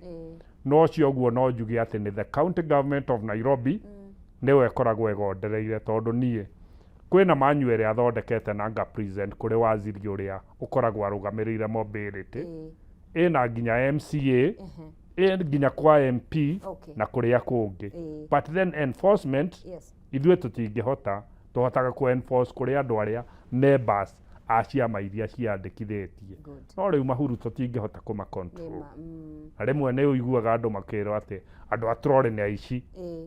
No ũcio ũguo no njuge atĩ nĩ the county government of Nairobi nĩyo ĩkoragwo ĩgondereire, tondũ niĩ kwĩna manual ĩrĩa thondekete na nga present kũrĩ waziri ũrĩa ũkoragwo arũgamĩrĩire mobility. Ĩna nginya MCA, ĩ nginya kwa MP na kũrĩa kũngĩ. But then enforcement, ithuĩ tũtingĩhota, tũhotaga ku enforce kũrĩ andũ arĩa members a ciama iria ciandĩkithĩtie. No rĩu mahuru tũtingĩhota kũma control. Nĩma. Na rĩmwe nĩ ũiguaga andũ makĩrwo atĩ andũ a trolley nĩ aici.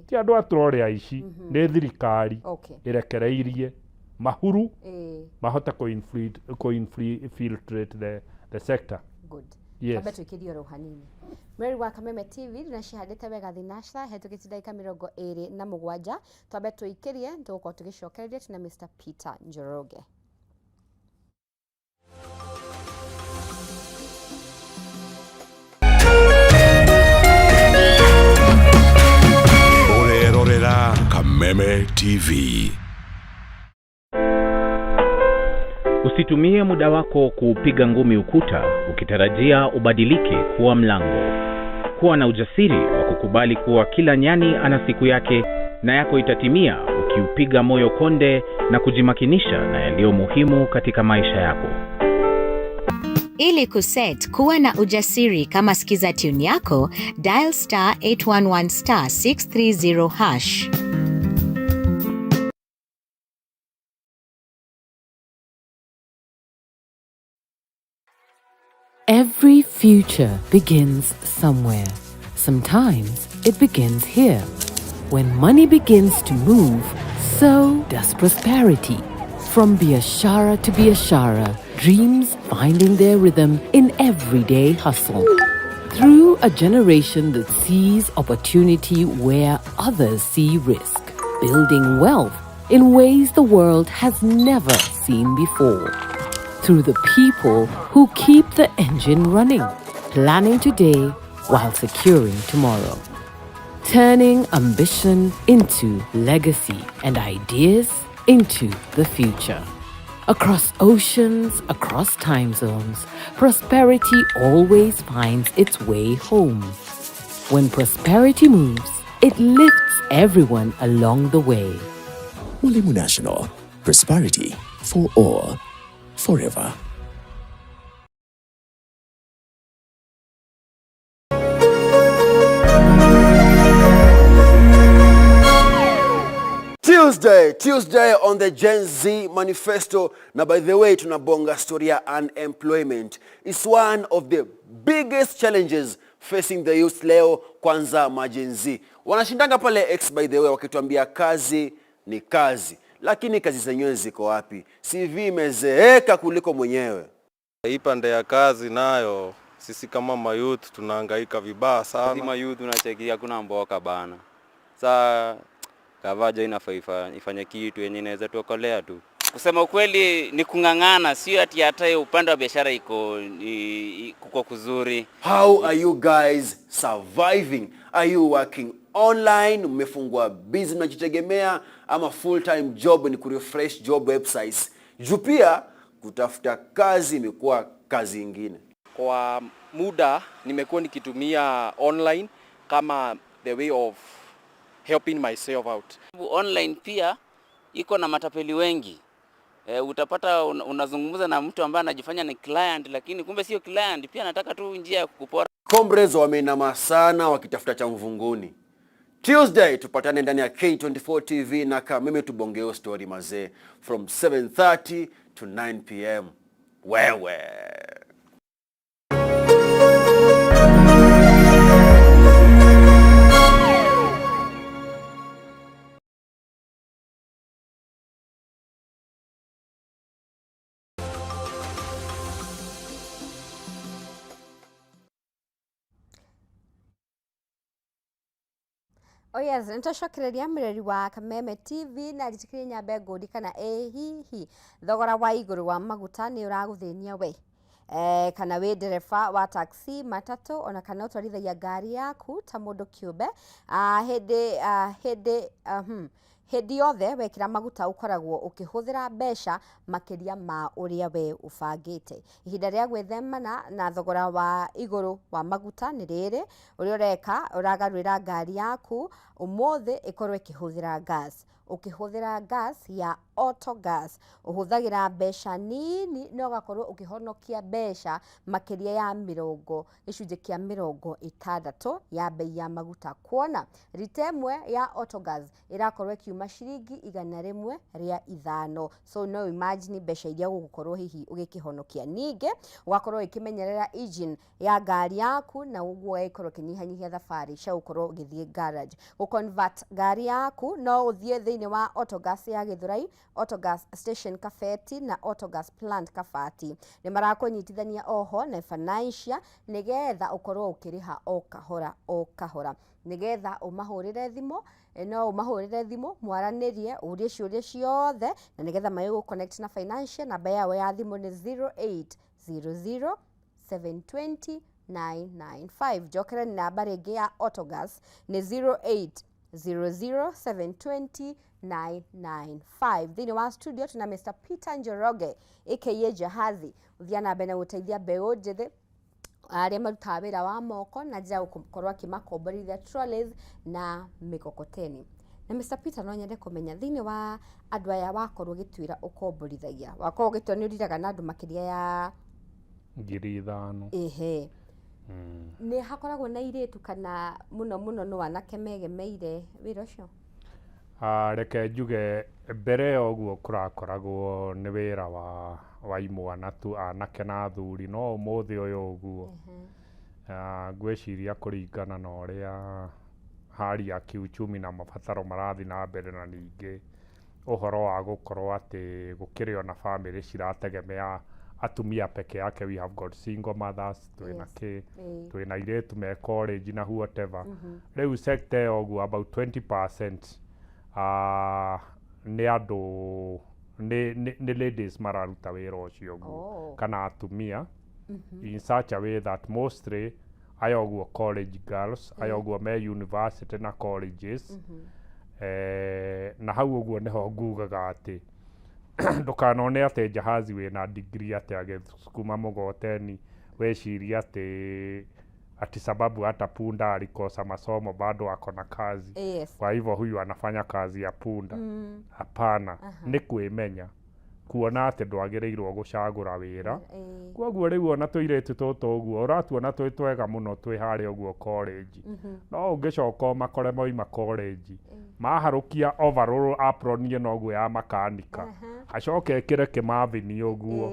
Ti andũ a trolley aici, nĩ thirikari ĩrekereirie mahuru mahote kũ infiltrate the sector. Good. Yes. Twambe twĩkĩrie oro hanini mweri wa Kameme TV ndĩnacihandĩte wega thinaca hetũkĩtie ndagĩka 27. Twambe tũikĩrie, tũgũkorwo tũgĩcokereria tuna Mr Peter Njoroge. Ũrerorera Kameme TV. Usitumie muda wako kuupiga ngumi ukuta ukitarajia ubadilike kuwa mlango. Kuwa na ujasiri wa kukubali kuwa kila nyani ana siku yake na yako itatimia ukiupiga moyo konde na kujimakinisha na yaliyo muhimu katika maisha yako. Ili kuset kuwa na ujasiri kama skiza tune yako, dial *811*630#. Every future begins somewhere. Sometimes it begins here. When money begins to move, so does prosperity. From Biashara to Biashara, dreams finding their rhythm in everyday hustle. Through a generation that sees opportunity where others see risk, building wealth in ways the world has never seen before. Through the people who keep the engine running, planning today while securing tomorrow. Turning ambition into legacy and ideas into the future. Across oceans, across time zones, prosperity always finds its way home. When prosperity moves, it lifts everyone along the way. Mwalimu National. Prosperity for all. Forever. Tuesday, Tuesday on the Gen Z Manifesto. Na by the way, tunabonga story ya unemployment. It's one of the biggest challenges facing the youth leo, kwanza ma Gen Z. Wanashindanga pale X, by the way, wakituambia kazi ni kazi. Lakini kazi zenyewe ziko wapi? CV imezeeka kuliko mwenyewe. Hii pande ya kazi nayo sisi kama mayouth tunahangaika vibaya sana. Sisi mayouth unacheki hakuna mboka bana. Saa gavaja inafaa ifanye kitu yenye inaweza tuokolea tu. Kusema ukweli ni kung'ang'ana, sio ati hata upande wa biashara iko kuko kuzuri. How are you guys surviving? Are you working online? Mmefungua business mnajitegemea ama full time job ni kurefresh job websites? Juu pia kutafuta kazi imekuwa kazi ingine. Kwa muda nimekuwa nikitumia online kama the way of helping myself out. Online pia iko na matapeli wengi. Utapata unazungumza na mtu ambaye anajifanya ni client, lakini kumbe sio client, pia anataka tu njia ya kukupora. Comrades wameinama sana wakitafuta cha mvunguni. Tuesday tupatane ndani ya K24 TV na Kameme tubongeo story mazee from 7:30 to 9 p.m. Wewe. Oh yes, nĩtwacokereria mũreri wa Kameme TV na njĩtĩkĩrie nyambe ngũri kana ĩ hihi thogora wa igũrũ wa maguta nĩ ũragũthĩnia we, kana wĩ ndereba wa taxi, matatũ, ona kana ũtwarithagia ngari yaku ta mũndũ kĩũmbe. Hĩndĩ yothe wekĩra maguta ũkoragwo ũkĩhũthĩra mbeca makĩria ma ũrĩa we ũbangĩte. Ihinda rĩa gwĩthemana na thogora wa igũrũ wa maguta nĩ rĩrĩ. Ũrĩa ũreka, ũragarũrĩra ngari yaku ũmũthĩ ĩkorwo ĩkĩhũthĩra gas. Ũkĩhũthĩra gas ya Autogas ũhũthagĩra mbeca nini na ũgakorwo ũkĩhonokia mbeca makĩria ya mĩrongo gĩcunjĩ kĩa 60 ya bei ya maguta, kuona rita ĩmwe ya Autogas ĩrakorwo ĩkiuma ciringi 105. So no imagine mbeca iria ũgũkorwo hihi ũgĩkĩhonokia. Ningĩ ũgakorwo ũgĩkĩmenyerera engine ya ngari yaku na ũguo ũgagĩkorwo ũkĩnyihanyihia thabarĩ cia gũkorwo ũgĩthiĩ garage. Gũconvert ngari yaku, no ũthiĩ thĩinĩ wa Autogas ya Gĩthũrai, Autogas station Kabeti na Autogas plant Kabati. Nĩ marakũnyitithania oho na financial nĩgetha ũkorwo ũkĩrĩha o kahora o kahora. Nĩgetha ũmahũrĩre thimũ, no ũmahũrĩre thimũ mwaranĩrie, ũrie ciũria ciothe na nĩgetha magĩgũ connect na financial. Namba yao ya thimũ nĩ 0800 720 995. Njokere namba rĩngĩ ya Autogas nĩ 0800 720 995. Thĩinĩ wa studio tuna Mr. Peter Njoroge aka Jahazi, ũthiĩ na mbere na gũteithia mbeũ njĩthĩ arĩa marutaga wĩra wa moko na njĩra ya gũkorwo akĩmakomborithia trolleys na mĩkokoteni. Na Mr. Peter, no nyende kũmenya thĩinĩ wa andũ aya wakorwo ũgĩtuĩra ũkomborithagia, wakorwo ũgĩtua nĩ ũriraga na andũ makĩria ya 5,000. Ehe, nĩ hakoragwo na irĩtu kana mũno mũno no anake megemeire wĩra ũcio? Ah, reke njuge mbere ĩyo ũguo kũrakoragwo nĩ wĩra wa imwana tu, anake na athuri, no ũmũthĩ ũyũ ũguo, ngwĩciria kũringana na ũrĩa hali ya kiuchumi na mabataro marathiĩ na mbere, na ningĩ ũhoro wa gũkorwo atĩ gũkĩrĩ ona bamĩrĩ cirategemea atumia peke yake, we have got single mothers, twĩna kĩ, twĩna airĩtu me college na whatever. Rĩu sector ĩyo ũguo about 20% nĩ andũ nĩ ladies mararuta wĩra ũcio ũguo kana atumia, in such a way that mostly aya ũguo college girls, aya ũguo me university na colleges. Na hau ũguo nĩho ngugaga atĩ ndũkanone atĩ Jahazi wĩna degree atĩ agĩsukuma mgoteni wecirie atĩ sababu hata punda alikosa masomo bado ako na kazi, kwa hivyo huyu anafanya kazi ya punda. Hapana, nĩ kwĩmenya, kuona atĩ ndwagĩrĩirwo gũcagũra wĩra. Koguo rĩu ona tũirĩtu tũtũ ũguo ũratuona twĩ twega mũno twĩ harĩa ũguo college, no ũngĩcoka ũmakore moima college maharũkia overall, apron ĩno ũguo ya makanika, acoke ĩkĩre kĩmabini ũguo,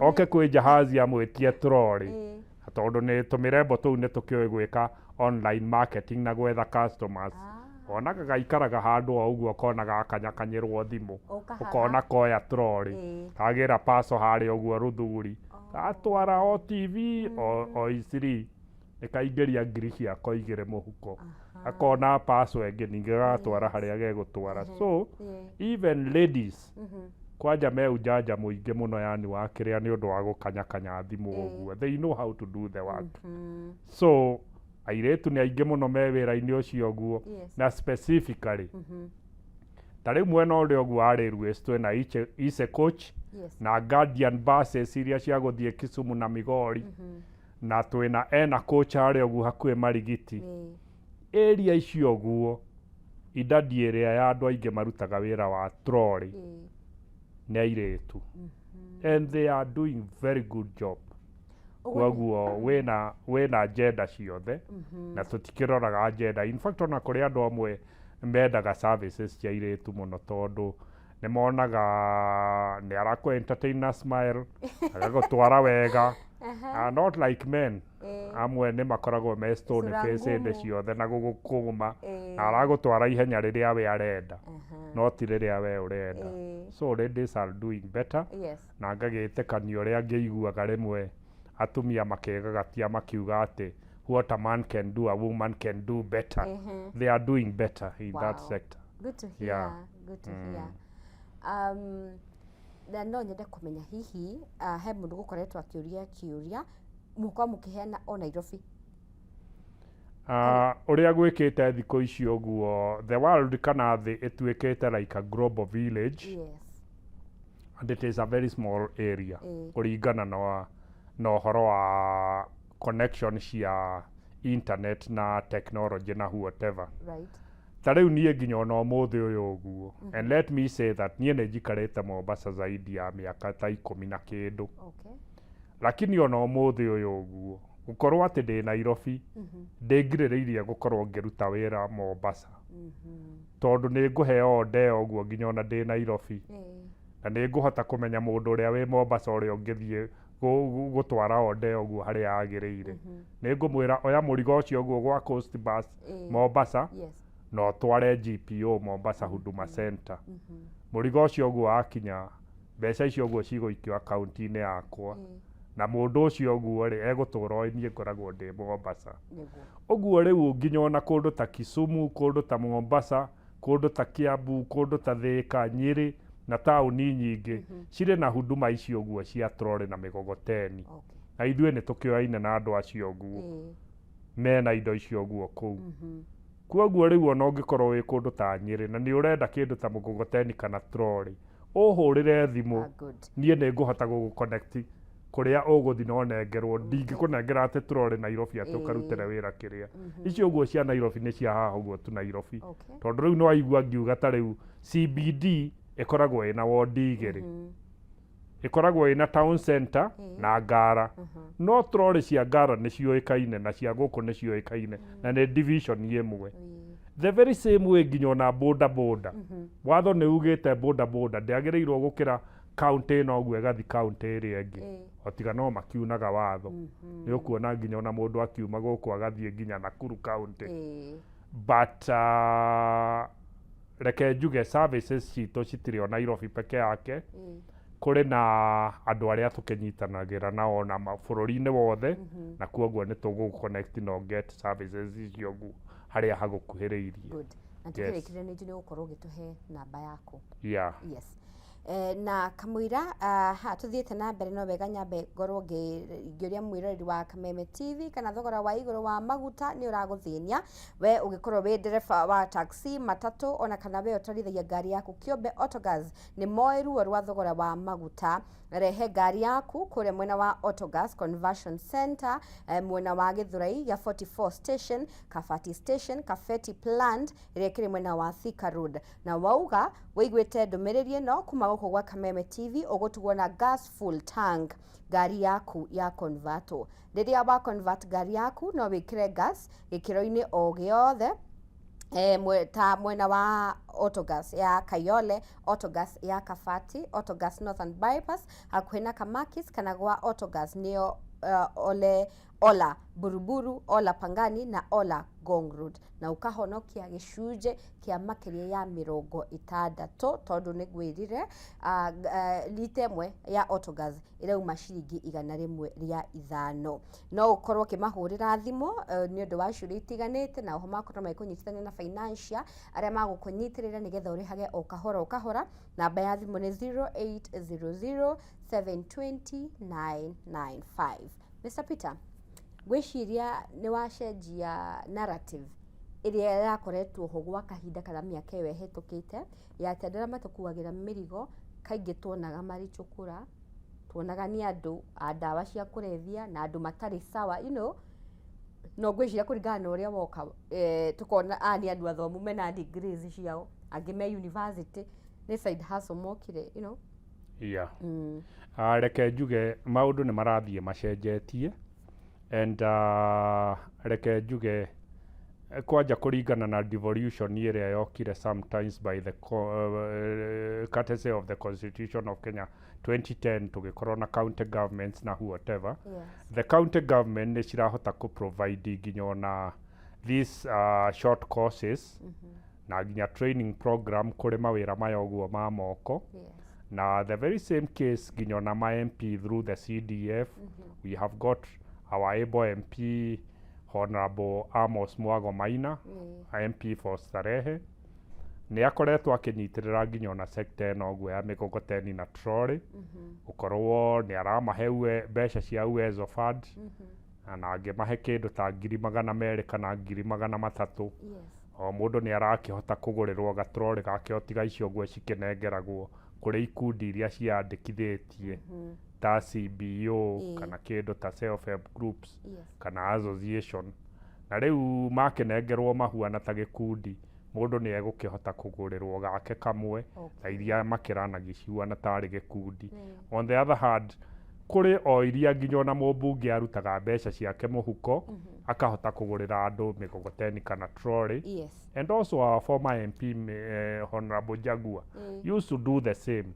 oke kwĩ Jahazi amwĩtie trolley, tondũ nĩ tũmĩrembo tũu nĩ tũkĩũĩ gwĩka online marketing na gwetha customers, onaga gaikaraga handũ o ũguo, ũkona gakanyakanyĩrwo thimũ. Ũkahaha. Ũkona koya trolley, kagĩra paco harĩa ũguo rũthuri, gatwara o TV o Eastleigh, nĩ kaingĩria 2,000 mũhuko, gakona paco ĩngĩ ningĩ gagatwara harĩa gegũtwara. So even ladies kwanja me ujanja mũingĩ mũno, yani wa kĩrĩa nĩ ũndũ wa gũkanyakanya thimũ ũguo, they know how to do the work. So airĩtu nĩ aingĩ mũno me wĩra-inĩ ũcio ũguo. Na specifically ta rĩu mwena ũrĩa ũguo wa railways twĩna Easy Coach na Guardian buses iria cia gũthiĩ Kisumu na Migori, na twĩna ena coach harĩa ũguo hakuhĩ Marigiti, area icio ũguo idadi ĩrĩa ya andũ aingĩ marutaga wĩra wa trolley nĩ airĩtu, and they are doing very good job. Koguo wĩna gender ciothe na tũtikĩroraga gender. In fact, ona kũrĩ andũ amwe mendaga services cia airĩtu mũno tondũ nĩ monaga nĩ arakũ entertain na smile, agagũtwara wega. Not like men amwe nĩ makoragwo me stone Sura face hĩndĩ ngumu. ciothe na gũgũkũma, na aragũtwara ihenya rĩrĩa we arenda, no ti rĩrĩa we ũrenda. So ladies are doing better. Na ngagĩtĩkania ũrĩa ngĩiguaga rĩmwe atumia makĩgagatia makiuga atĩ what a man can do, a woman can do better. They are doing better in that sector. Good to hear. Good to hear. Na no nyende kũmenya hihi he mũndũ gũkoretwo akĩũria kĩũria, mũkorwo mũkĩheana o Nairobi? Ũrĩa gwĩkĩte thikũ ici ũguo, the world kana thĩ ĩtuĩkĩte like a global village and it is a very small area kũringana na ũhoro wa connection cia internet na technology na whatever. Ta rĩu niĩ nginya ona ũmũthĩ ũyũ ũguo, and let me say that niĩ nĩ njikarĩte Mombasa zaidi ya mĩaka ta 10 na kĩndũ, lakini ona ũmũthĩ ũyũ ũguo, gũkorwo atĩ ndĩ Nairobi ndĩngirĩrĩirie gũkorwo ngĩruta wĩra Mombasa, tondũ nĩ ngũheo order ĩyo ũguo nginya ona ndĩ Nairobi, na nĩ ngũhota kũmenya mũndũ ũrĩa wĩ Mombasa ũrĩa ũngĩthiĩ gũtwara order ĩyo ũguo harĩa yagĩrĩire. Nĩ ngũmwĩra, "Oya mũrigo ũcio ũguo gwa Coast Bus Mombasa na ũtware GPO Mombasa Huduma Center." Mũrigo ũcio ũguo wakinya, mbeca icio ũguo cigũikio akaunti-inĩ yakwa, na mũndũ ũcio ũguo rĩ, egũtũra oĩ niĩ ngoragwo ndĩ Mombasa. Ũguo rĩu nginya ona kũndũ ta Kisumu, kũndũ ta Mombasa, kũndũ ta Kiambu, kũndũ ta Thika, Nyĩrĩ na taũni nyingĩ cirĩ na huduma icio ũguo cia trolley na mĩgogoteni, na ithuĩ nĩ tũkĩoyaine na andũ acio ũguo mena indo icio ũguo kũu. Koguo rĩu ona ũngĩkorwo wĩ kũndũ ta Nyĩrĩ na nĩ ũrenda kĩndũ ta mũgogoteni kana trolley, ũhũrĩre thimũ, Ah, good. niĩ nĩ ngũhota gũgũ-connect kũrĩa ũgũthiĩ na ũnengerwo. Ndingĩkũnengera atĩ trolley Nairobi atĩ ũkarutĩre wĩra kĩrĩa. Icio ũguo cia Nairobi nĩ cia haha ũguo tu Nairobi, tondũ rĩu nĩ waigua ngiuga ta rĩu CBD ĩkoragwo ĩna wondi 2, ĩkoragwo ĩna town center na Ngara, no trolley cia Ngara nĩ ciũĩkaine na cia gũkũ nĩ ciũĩkaine na nĩ division ĩmwe. The very same way nginya ona boda boda, watho nĩ ugĩte boda boda ndĩagĩrĩirwo gũkĩra kaunti ĩno ũguo ĩgathi kaunti ĩrĩa ĩngĩ, o tiga no makiunaga watho. Nĩ ũkuona nginya ona mũndũ akiuma gũkũ agathiĩ nginya Nakuru kaunti. But reke njuge services citũ citirĩ o Nairobi peke yake. Kũrĩ na andũ arĩa tũkĩnyitanagĩra nao na bũrũri-inĩ wothe, na koguo nĩ tũgũ-connect no get services icio ũguo harĩa hagũkuhĩrĩirie. Good. Na tukĩrĩkĩrĩria, nĩ njũĩ nĩ ũgũkorwo ũgĩtũhe namba yaku. Yeah. Yes. Na kamũira ha tuthiĩte na mbere, no wega nyambe ngorwo ngĩũria mwĩroreri wa Kameme TV kana thogora wa igũrũ wa maguta nĩ ũragũthĩnia we ũgĩkorwo wĩ ndereba wa taxi, matatũ, ona kana we ũtwarithagia ngari yaku kĩũmbe. Autogas nĩ moĩ ruo rwa thogora wa maguta. Rehe ngari yaku kũrĩa mwena wa Autogas Conversion Center, mwena wa Gĩthũrai ya 44 station, Kabati station, Kafeti plant ĩrĩa ĩkĩrĩ mwena wa Thika Road, na wauga wĩiguĩte ndũmĩrĩri ĩno kuma gũkũ gwa Kameme TV, ũgũtugwo na gas full tank ngari yaku ya converto. Rĩrĩa wa convert ngari yaku, no wĩkĩre gas gĩkĩro-inĩ o gĩothe, ta mwena wa Autogas ya Kayole, Autogas ya Kabati, Autogas Northern Bypass hakuhĩ na Kamakis, kana gwa Autogas nĩyo Ole Ola Buruburu, Ola Pangani na Ola Ngong Road, na ũkahonokia gĩcunjĩ kĩa makĩria ya 60, tondũ nĩ ngwĩrire lita 1 ya Autogas ĩrauma ciringi 105. No ũkorwo ũkĩmahũrĩra thimũ nĩ ũndũ wa ciũria itiganĩte, na oho makorwo magĩkũnyitithania na financial arĩa magũkũnyitĩrĩra nĩgetha ũrĩhage o kahora o kahora. Namba ya thimũ nĩ 0800 720 995. Mr Peter, ngwĩciria nĩ wacenjia narrative ĩrĩa yakoretwo ho gwa kahinda kana mĩaka ĩyo ĩhĩtũkĩte ya atĩ andũ arĩa matũkuagĩra mĩrigo kaingĩ tuonaga marĩ cũkũra, tuonaga nĩ andũ a ndawa cia kũrebia na andũ matarĩ sawa. No ngwĩciria kũringana na ũrĩa woka, tũkona aya nĩ andũ athomu mena degrees ciao, angĩ me university, nĩ side hustle mokire. Yeah. Reke njuge maũndũ nĩ marathiĩ macenjetie, and reke njuge kwanja kũringana na devolution ĩrĩa yokire sometimes by the courtesy of the Constitution of Kenya 2010, tũgĩkorwo na county governments na whatever. The county government nĩ cirahota kũ provide nginya ona these short courses na nginya training program kũrĩ mawĩra maya ũguo ma moko. Na the very same case nginya ona ma MP through the CDF, we have got our able MP, Honorable Amos Mwago Maina, MP for Starehe, nĩ akoretwo akĩnyitĩrĩra nginya ona sector ĩno ũguo ya mĩgogoteni na trolley, gũkorwo nĩ aramahe mbeca cia Uwezo Fund, na angĩmahe kĩndũ ta 200,000 kana 300,000. O mũndũ nĩ arakĩhota kũgũrĩrwo gatrolley gake, o tiga icio ũguo cikĩnengeragwo kũrĩ ikundi iria ciandĩkithĩtie ta CBO kana kĩndũ ta self help groups kana association, na rĩu makĩnengerwo mahuana ta gĩkundi. Mũndũ nĩ egũkĩhota kũgũrĩrwo gake kamwe ta iria makĩranagia cihuana tarĩ gĩkundi. On the other hand, kũrĩ o iria nginya ona mũmbunge arutaga mbeca ciake mũhuko akahota kũgũrĩra andũ mĩgogoteni kana trolley. And also our former MP, Honorable Jaguar, used to do the same,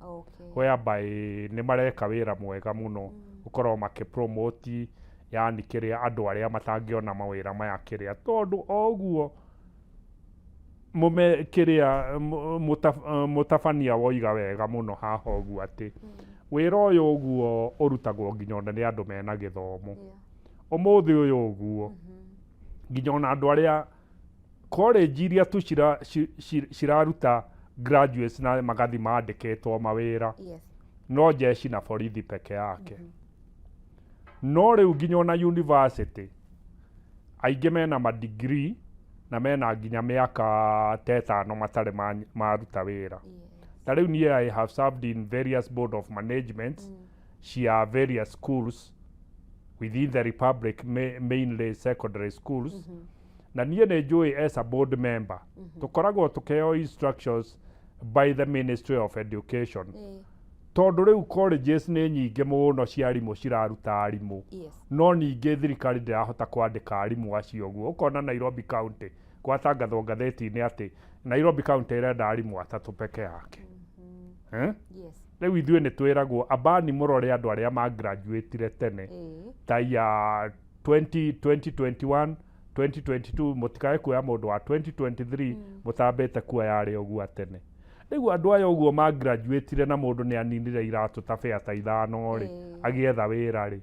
whereby nĩ mareka wĩra mwega mũno gũkorwo makĩpromote, yani kĩrĩa andũ arĩa matangĩona mawĩra maya kĩrĩa, tondũ o ũguo mũme kĩrĩa mũtabania woiga wega mũno haha ũguo atĩ wĩra ũyũ ũguo ũrutagwo nginya ona nĩ andũ mena gĩthomo. Ũmũthĩ ũyũ ũguo nginya ona andũ arĩa college iria tu ciraruta graduates na magathi mandĩkĩtwo mawĩra, no jeshi na borithi peke yake. No rĩu nginya ona university aingĩ mena ma degree na mena nginya mĩaka ta 5 matarĩ maruta wĩra. Ta rĩu niĩ I have served in various board of managements cia various schools within the republic, mainly secondary schools, na niĩ nĩ njũĩ as a board member tũkoragwo tũkĩheo instructions by the Ministry of Education, tondũ rĩu colleges nĩ nyingĩ mũno cia arimũ ciraruta arimũ, no ningĩ thirikari ndĩrahota kwandĩka arimũ acio. Ũguo ũkona Nairobi County gwatangathwo ngathĩti-inĩ atĩ Nairobi County ĩrenda arimũ atatũ peke yake. Eh? Yes. Rĩu ithuĩ nĩ twĩragwo ambani mũrore andũ arĩa magraduatire tene ta ya 20, 2021, 2022, mũtikae kuoya mũndũ wa 2023 mũtambĩte kuoya arĩa ũguo tene. Rĩu andũ aya ũguo magraduatire na mũndũ nĩ aninire iratũ ta bea ta 5 rĩ, agĩetha wĩra rĩ,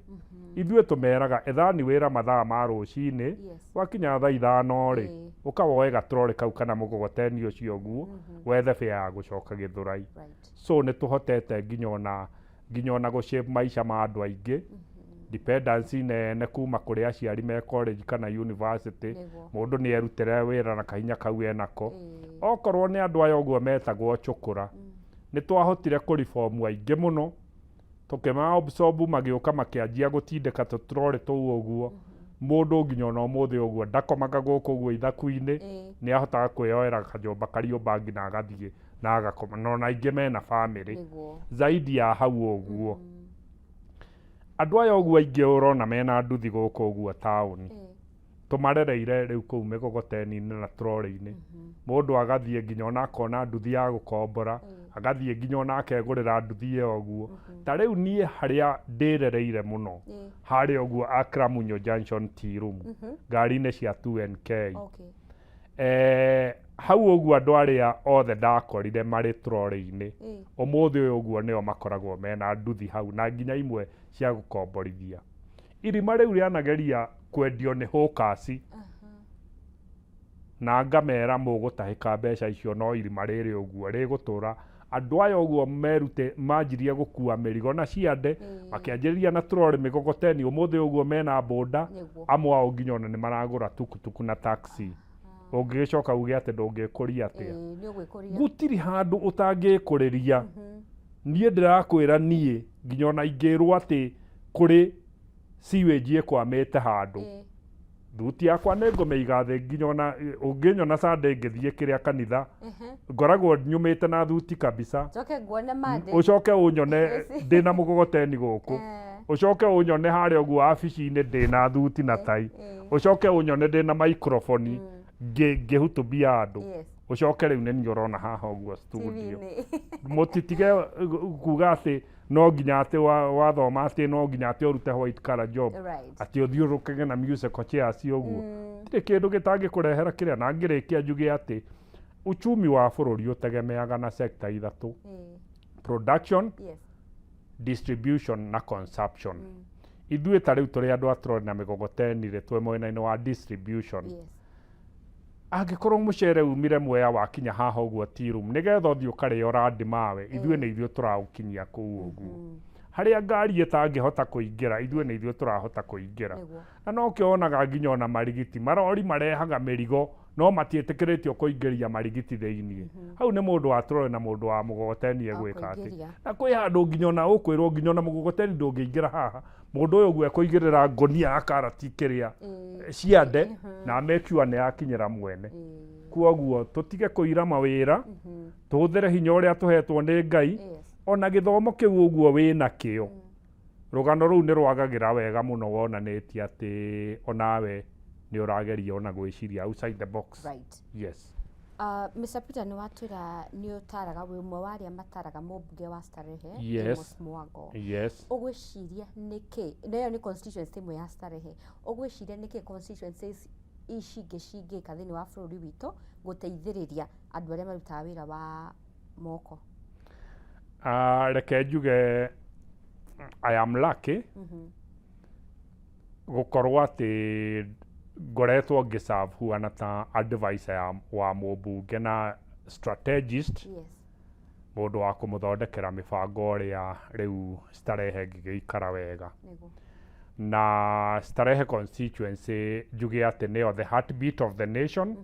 ithuĩ tũmeraga ethani wĩra mathaa ma rũcinĩ. Gwakinya thaa 5 rĩ, ũkawoe gatrore kau kana mũgogoteni ũcio ũguo wethe bea ya gũcoka Gĩthũrai. So nĩ tũhotete nginya ona gũ maica ma andũ aingĩ, dependency nene kuma kũrĩ aciari me college kana university. Mũndũ nĩ erutĩre wĩra na kahinya kau enako. Okorwo nĩ andũ aya ũguo metagwo chũkũra, nĩ twahotire kũribomu aingĩ mũno, tũkĩma absorb, magĩũka makĩanjia gũtindĩka tũtrore tũu ũguo. Mũndũ nginya ona ũmũthĩ ũguo ndakomaga gũkũ ũguo ithaku-inĩ, nĩ ahotaga kwĩyoera kanyũmba kariũmba nginya agathiĩ na agakoma, na ona aingĩ mena bamĩrĩ. Zaidi ya hau ũguo, andũ aya ũguo aingĩ ũrona mena nduthi gũkũ ũguo taũni, tũmarereire rĩu kũu mĩgogoteni-inĩ na trorĩ-inĩ. Mũndũ agathiĩ nginya ona akona nduthi ya gũkombora, agathiĩ nginya ona akegũrĩra nduthi ĩyo ũguo. Ta rĩu niĩ harĩa ndĩrereire mũno, harĩa ũguo Akramunyo Junction Tea Room, ngari-inĩ cia 2NK. Hau ũguo andũ arĩa othe ndakorire marĩ trorĩ-inĩ, ũmũthĩ ũyũ ũguo nĩo makoragwo mena nduthi hau na nginya imwe cia gũkomborithia. Irima rĩu rĩanageria kwendio nĩ hawkers, na ngamera mũgũtahĩka mbeca icio, no irima rĩrĩ ũguo rĩgũtũra. Andũ aya ũguo merute manjirie gũkua mĩrigo na ciande, makĩanjĩrĩria na trori, mĩgogoteni, ũmũthĩ ũguo mena boda. Amwe ao nginya ona nĩ maragũra tukutuku na taxi. Ũngĩgĩcoka uge atĩ ndũngĩkũria atĩa? Nĩ ũgwĩkũria. Gũtirĩ handũ ũtangĩkũrĩria. Niĩ ndĩrakwĩra, niĩ nginya ona ingĩrwo atĩ kũrĩ sewage ĩkwamĩte handũ, thuti yakwa nĩ ngũmĩiga thĩ. Nginya ona ũngĩnyona Sunday ngĩthiĩ kĩrĩa kanitha, ngoragwo nyumĩte na thuti kabisa. Njoke nguone Monday. Ũcoke ũnyone ndĩna mũgogoteni gũkũ, ũcoke ũnyone harĩa ũguo wabici-inĩ ndĩna thuti na tai, ũcoke ũnyone ndĩna microphone ngĩhutubia andũ, ũcoke rĩu nĩ niĩ ũrona haha ũguo studio. TV-inĩ. Mũtitige kuga atĩ no nginya atĩ wathoma atĩ no nginya atĩ ũrute white collar job, atĩ ũthiũrũrũkage na musical chairs ũguo. Tirĩ kĩndũ gĩtangĩkũrehera kĩrĩa. Na ngĩrĩkia njuge atĩ uchumi wa bũrũri ũtegemeaga na sector ithatũ: production, distribution na consumption. Ithuĩ ta rĩu tũrĩ andũ a trolley na mĩgogoteni rĩ, twĩ mwena-inĩ wa distribution. Angĩkorwo mũcere umire Mwea wakinya haha ũguo tea room, nĩgetha ũthiĩ ũkarĩo randi mawe, ithuĩ nĩ ithuĩ tũraũkinyia kũu ũguo. Harĩa ngari ĩtangĩhota kũingĩra, ithuĩ nĩ ithuĩ tũrahota kũingĩra. Na nokĩo wonaga nginya ona marigiti, marori marehaga mĩrigo no matiĩtĩkĩrĩtio kũingĩria marigiti thĩiniĩ. Hau nĩ mũndũ wa trolley na mũndũ wa mũgogoteni egwĩka atĩ? Kũingĩria. Na kwĩ handũ nginya ona ũkwĩrwo nginya ona mũgogoteni ndũngĩingĩra haha. Mũndũ ũyũ ũguo ekũigĩrĩra ngonia ya karati kĩrĩa ciande na make sure nĩ yakinyĩra mwene. Kwoguo tũtige kũira mawĩra, tũhũthĩre hinya ũrĩa tũhetwo nĩ Ngai, ona gĩthomo kĩu ũguo wĩnakĩo. Rũgano rũu nĩ rwagagĩra wega mũno wonanĩtie atĩ onawe nĩ ũrageria ona gwĩciria outside the box. Yes. Mr. Peter, nĩ watwĩra nĩ ũtaraga, wĩ ũmwe wa arĩa mataraga mũmbunge wa Starehe, Amos Mwango. Ũgwĩciria nĩkĩ, na ĩyo nĩ constituency ĩmwe ya Starehe, ũgwĩciria nĩkĩ constituencies ici ingĩ cingĩka thĩinĩ wa bũrũri witũ gũteithĩrĩria andũ arĩa marutaga wĩra wa moko? Reke njuge I am lucky gũkorwo atĩ ngoretwo ngĩserve huana ta advisor wa mũmbunge na strategist, mũndũ wa kũmũthondekera mĩbango ũrĩa rĩu Starehe ngĩgĩikara wega. Na Starehe constituency njuge atĩ nĩyo the heartbeat of the nation,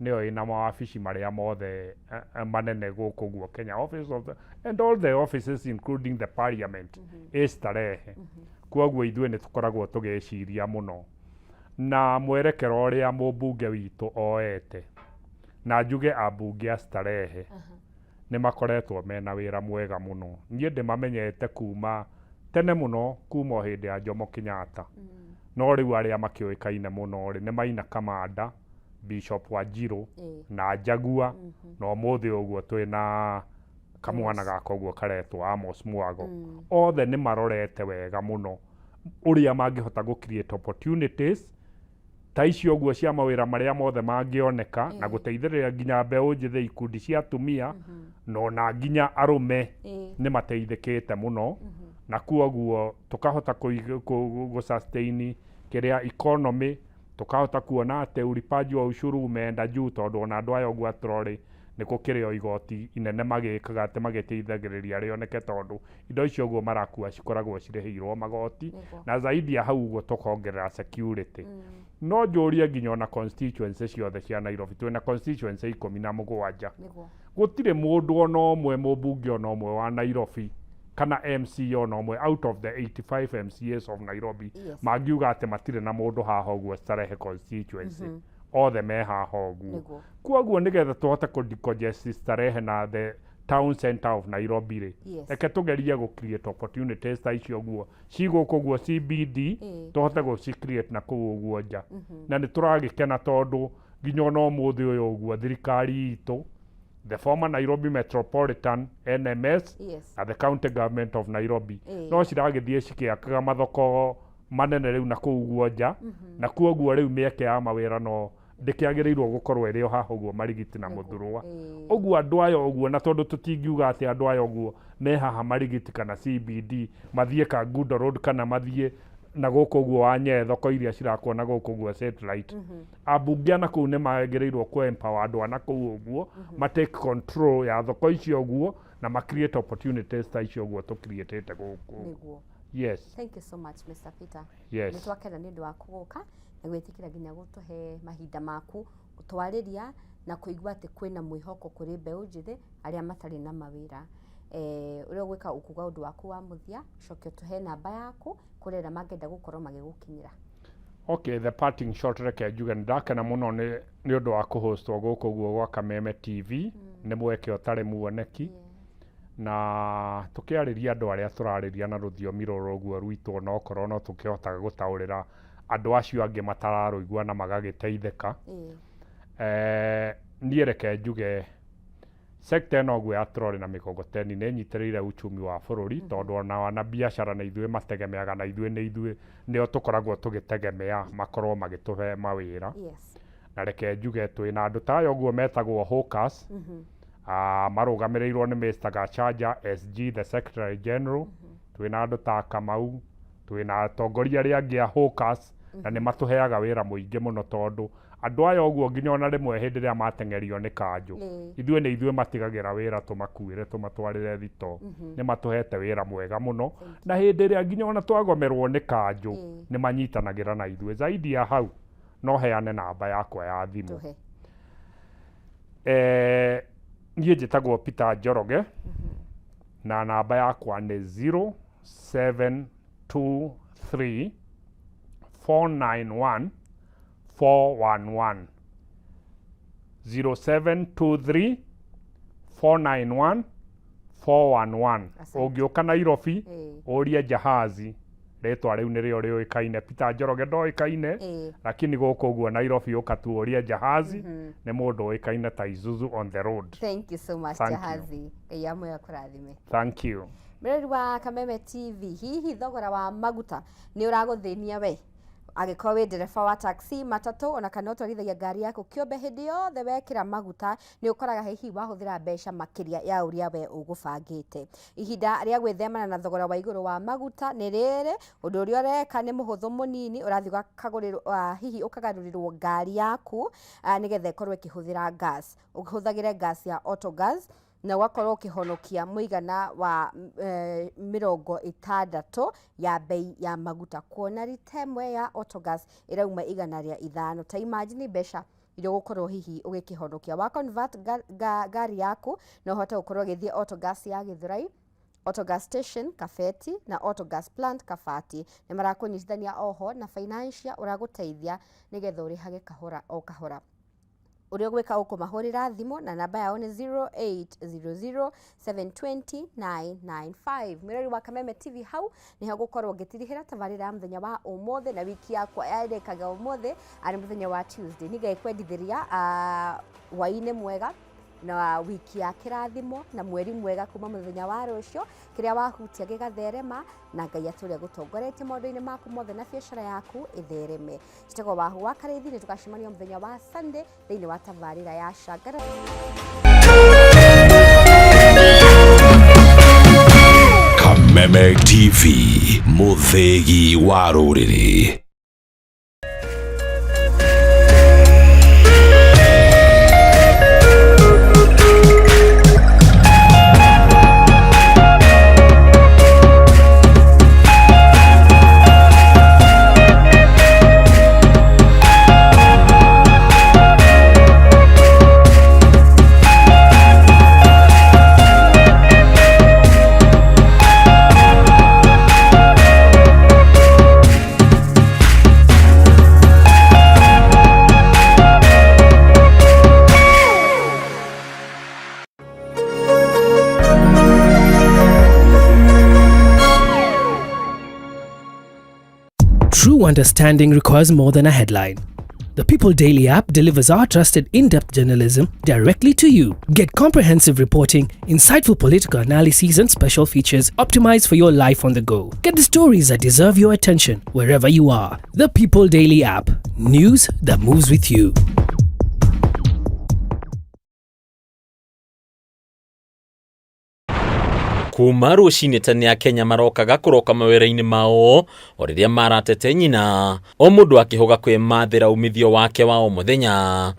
nĩyo ĩna mawabici marĩa mothe manene gũkũ guo Kenya, office of the, and all the offices including the parliament ĩ Starehe. Kwoguo ithuĩ nĩ tũkoragwo tũgĩciria mũno na mwerekero ũrĩa mũmbunge witũ oete, na njuge ambunge a Starehe nĩ makoretwo mena wĩra mwega mũno. Niĩ ndĩmamenyete kuma tene mũno, kuma o hĩndĩ ya Jomo Kenyatta, no rĩu arĩa makĩũĩkaine mũno rĩ nĩ Maina Kamanda, Bishop Wanjiru na Njagua, na ũmũthĩ ũguo twĩna kamwana gaka ũguo karetwo Amos Mwago. Othe nĩ marorete wega mũno ũrĩa mangĩhota gũ create opportunities ta icio ũguo cia mawĩra marĩa mothe mangĩoneka na gũteithĩrĩria nginya mbeũ njĩthĩ, ikundi cia atumia na ona nginya arũme nĩ mateithĩkĩte mũno, na kuoguo tũkahota gũ sustain kĩrĩa economy, tũkahota kuona atĩ ulipaji wa ushuru umeenda juu, tondũ ona andũ aya ũguo atrorĩ nĩ gũkĩrĩ o igoti inene magĩkaga atĩ magĩteithagĩrĩria rĩoneke, tondũ indo icio ũguo marakua cikoragwo cirĩhĩirwo magoti. Na zaidi ya hau ũguo tũkongerera security. No njũrie nginya ona constituency ciothe cia Nairobi, twĩna constituency 17, gũtirĩ mũndũ ona ũmwe, mũmbunge ona ũmwe wa Nairobi kana MCA ona ũmwe out of the 85 MCAs of Nairobi mangiuga atĩ matirĩ na mũndũ haha ũguo Starehe constituency. Othe me haha ũguo. Kwoguo nĩgetha tũhote kũ decongest Starehe na the town center of Nairobi rĩ, reke tũgerie gũ create opportunities ta icio ũguo ci gũkũ ũguo CBD, tũhote gũci create na kũu ũguo nja. Na nĩ tũragĩkena tondũ nginya ona ũmũthĩ ũyũ ũguo thirikari itũ, the former Nairobi Metropolitan, NMS, na the county government of Nairobi, no ciragĩthiĩ cikĩakaga mathoko manene rĩu na kũu ũguo nja, na kuoguo rĩu mĩeke ya mawĩra no ndĩkĩagĩrĩirwo gũkorwo ĩrĩ o haha ũguo Marigiti na Mũthurũa ũguo andũ aya ũguo. Na tondũ tũtingiuga atĩ andũ aya ũguo me haha Marigiti kana CBD mathiĩ Kangundo Road kana mathiĩ na gũkũ ũguo Wanyee, thoko iria cirakwo na gũkũ ũguo satellite, ambunge a na kũu nĩ magĩrĩirwo kũ empower andũ a na kũu ũguo ma take control ya thoko icio ũguo na ma create opportunities ta icio ũguo tũ create gũkũ. Yes. Thank you so much, Mr. Peter. Nĩ twakena nĩ ũndũ wa kũgũka na gwĩtĩkĩra nginya gũtũhe mahinda maku gũtwarĩria na kũigua atĩ kwĩna mwĩhoko kũrĩ mbeũ njĩthĩ arĩa matarĩ na mawĩra. Ũrĩa ũgwĩka ũkuga ũndũ waku wa mũthia, ũcoke ũtũhe namba yaku kũrĩ arĩa mangĩenda gũkorwo magĩgũkinyĩra. Okay, the parting shot, reke njuge nĩ ndakena mũno nĩ ũndũ wa kũhostwo gũkũ ũguo gwa Kameme TV. Nĩ mweke ũtarĩ muoneki na tũkĩarĩria andũ arĩa tũrarĩria na rũthiomi rũrũ ũguo rwitũ, onokorwo no tũkĩhotaga gũtaũrĩra andũ acio angĩ matararũigua na magagĩteithĩka. Niĩ reke njuge sector ĩno ũguo ya trolley na mĩkokoteni nĩ ĩnyitĩrĩire uchumi wa bũrũri, tondũ ona wana biacara na ithuĩ mategemeaga na ithuĩ nĩ ithuĩ nĩo tũkoragwo tũgĩtegemea makorwo magĩtũhe mawĩra. Na reke njuge twĩna andũ ta aya ũguo metagwo hawkers, marũgamĩrĩirwo nĩ Mr. Gachanja SG, the Secretary General. Twĩna andũ ta Kamau, twĩna atongoria arĩa angĩ a hawkers, na nĩ matũheaga wĩra mũingĩ mũno, tondũ andũ aya ũguo nginya ona rĩmwe hĩndĩ ĩrĩa mateng'erio nĩ kanjũ, ithuĩ nĩ ithuĩ matigagĩra wĩra tũmakuĩre tũmatwarĩre thito. Nĩ matũhete wĩra mwega mũno, na hĩndĩ ĩrĩa nginya ona twagomerwo nĩ kanjũ, nĩ manyitanagĩra na ithuĩ. Zaidi ya hau, no heane namba yakwa ya thimũ. Tũhe. Niĩ njĩtagwo Peter Njoroge na namba yakwa nĩ 0723 491 411. 0723 491 411. Ũngĩũka Nairobi ũrie Jahazi, rĩtwa rĩu nĩrĩo rĩũĩkaine. Peter Njoroge ndoĩkaine, lakini gũkũ ũguo Nairobi ũka tu ũrie Jahazi, nĩ mũndũ ũĩkaine ta Isuzu on the road. Thank you so much. Thank you. Jahazi, Ngai amwe akũrathime. Thank you. Mwĩrori wa Kameme TV, hihi thogora wa maguta nĩ ũragũthĩnia we? Angĩkorwo wĩ ndereba wa taxi, matatũ, ona kana ũtwarithagia ngari yaku kĩũmbe, hĩndĩ yothe wekĩra maguta nĩ ũkoraga hihi wahũthĩra mbeca makĩria ya ũrĩa we ũgũbangĩte. Ihinda rĩa gwĩthemana na thogora wa igũrũ wa maguta nĩ rĩrĩ. Ũndũ ũrĩa ũreka nĩ mũhũthũ mũnini, ũrathiĩ ũkagũrĩrwo, hihi ũkagarũrĩrwo ngari yaku nĩgetha ĩkorwo ĩkĩhũthĩra gas, ũhũthagĩre gas ya autogas, na ũgakorwo ũkĩhonokia mũigana wa 60 ya bei ya maguta, kuona rita ĩmwe ya autogas ĩrauma 105. Ta imagine mbeca iria ũgũkorwo hihi ũgĩkĩhonokia wa convert ngari yaku na ũhote gũkorwo ũgĩthiĩ autogas ya Gĩthũrai, Autogas Station Kabeti na Autogas Plant Kabati. Nĩ marakũnyitithania oho na financial ũragũteithia nĩgetha ũrĩhage kahora o kahora. Ũrĩa ũgwĩka, ũkũmahũrĩra thimũ na namba yao nĩ 0800 720 995. Mwĩrori wa Kameme TV, hau nĩho ngũkorwo ngĩtirihĩra tabarĩra ya mũthenya wa ũmũthĩ na wiki yakwa yarĩkaga ũmũthĩ arĩ mũthenya wa Tuesday. Nĩngekwendithĩria hwaĩ-inĩ mwega na wiki ya kĩrathimo na mweri mwega kuma mũthenya wa rũciũ, kĩrĩa wahutia gĩgatherema, na Ngai atũre gũtongoretie maũndũ-inĩ maku mothe na biacara yaku ĩthereme. Njĩtagwo Wahu wa Karĩithi, nĩ tũgacemania mũthenya wa Sunday thĩinĩ wa tabarĩra ya Cangara. Kameme TV, mũthĩgi wa rũrĩrĩ. True understanding requires more than a headline. The People Daily app delivers our trusted in depth journalism directly to you. Get comprehensive reporting, insightful political analyses, and special features optimized for your life on the go. Get the stories that deserve your attention wherever you are. The People Daily app. News that moves with you. Kuma rũcinĩ tene Akenya marokaga kũroka mawĩra-inĩ mao o rĩrĩa maratete nyina, o mũndũ akĩhũga kwĩmathĩra umithio wake wa o mũthenya.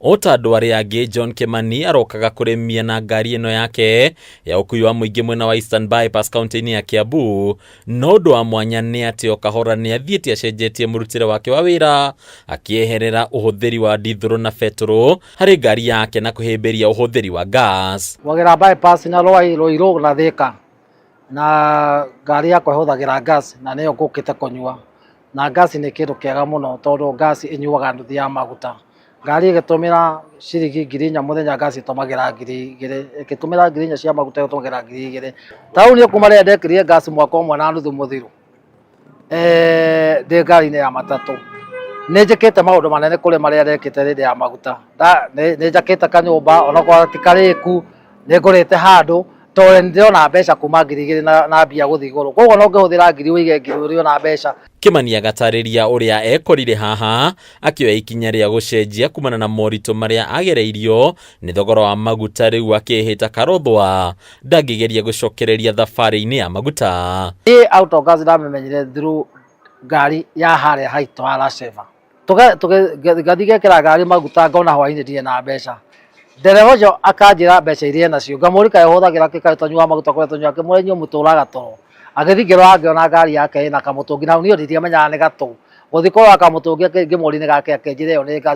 O ta andũ arĩa angĩ, John Kimani arokaga kũrĩmia na ngari ĩno yake ya ũkui wa mũingĩ mwena wa Eastern Bypass kaunti-inĩ ya Kiambu. No ũndũ wa mwanya nĩ atĩ o kahora nĩ athiĩte acenjetie mũrutĩre wake wa wĩra, akĩeherera ũhũthĩri wa ndithũrũ na betũrũ harĩ ngari yake na kũhĩmbĩria ũhũthĩri wa gas. Wagera bypass na Rwai, Ruiru na Thika, na ngari yakwa ĩhũthagĩra gas na nĩyo ngũkĩte kũnyua. Na gas nĩ kĩndũ kĩega mũno tondũ gas ĩnyuaga nuthu ya maguta. Ngari ĩgĩtũmĩra ciringi 4,000 mũthenya, gas ĩtũmagĩra 2,000. Ĩgĩtũmĩra 4,000 cia maguta, ĩtũmagĩra 2,000. Ta rĩu niĩ kuma rĩrĩa ndekĩrire gas mwaka ũmwe na nuthu mũthiru, ndĩ ngari-inĩ ya matatũ, nĩ njĩkĩte maũndũ manene kũrĩ marĩa ndekĩte hĩndĩ ya maguta. Nĩ njakĩte kanyũmba onakorwo ti karĩku, nĩ ngũrĩte handũ tondũ nĩ ndĩrona mbeca kuma 2,000 na mbia gũthiĩ igũrũ. Koguo no ngĩhũthĩra ngiri ũige ngiri ũrĩona mbeca. Kimani agatarĩria ũrĩa ekorire haha akĩoya ikinya rĩa gũcenjia kumana na moritũ marĩa agereirio nĩ thogora wa maguta, rĩu akĩhĩta karothwa ndangĩgeria gũcokereria thabarĩ-inĩ ya maguta. Niĩ autogas ndamĩmenyire through ngari ya harĩa haitũ ha Lasheva. Ngathiĩ ngekĩra ngari maguta, ngona hwainĩ ndirĩ na mbeca. Ndereba ũcio akanjĩra mbeca iria enacio, ngamũria kaĩ ũhũthagĩra kĩ, kaĩ ũtanyuaga maguta kũrĩa tũnyuaga, ngĩmũria inyuĩ mũtũraga toro. Agĩthiĩ ngĩrora ngĩona ngari yake ĩna kamũtũngi, na niĩ ndiamenyaga nĩ gatũ. Gũthiĩ kũrora kamũtũngi ngĩmũria nĩ gake, akĩnjĩra ĩyo nĩ gas.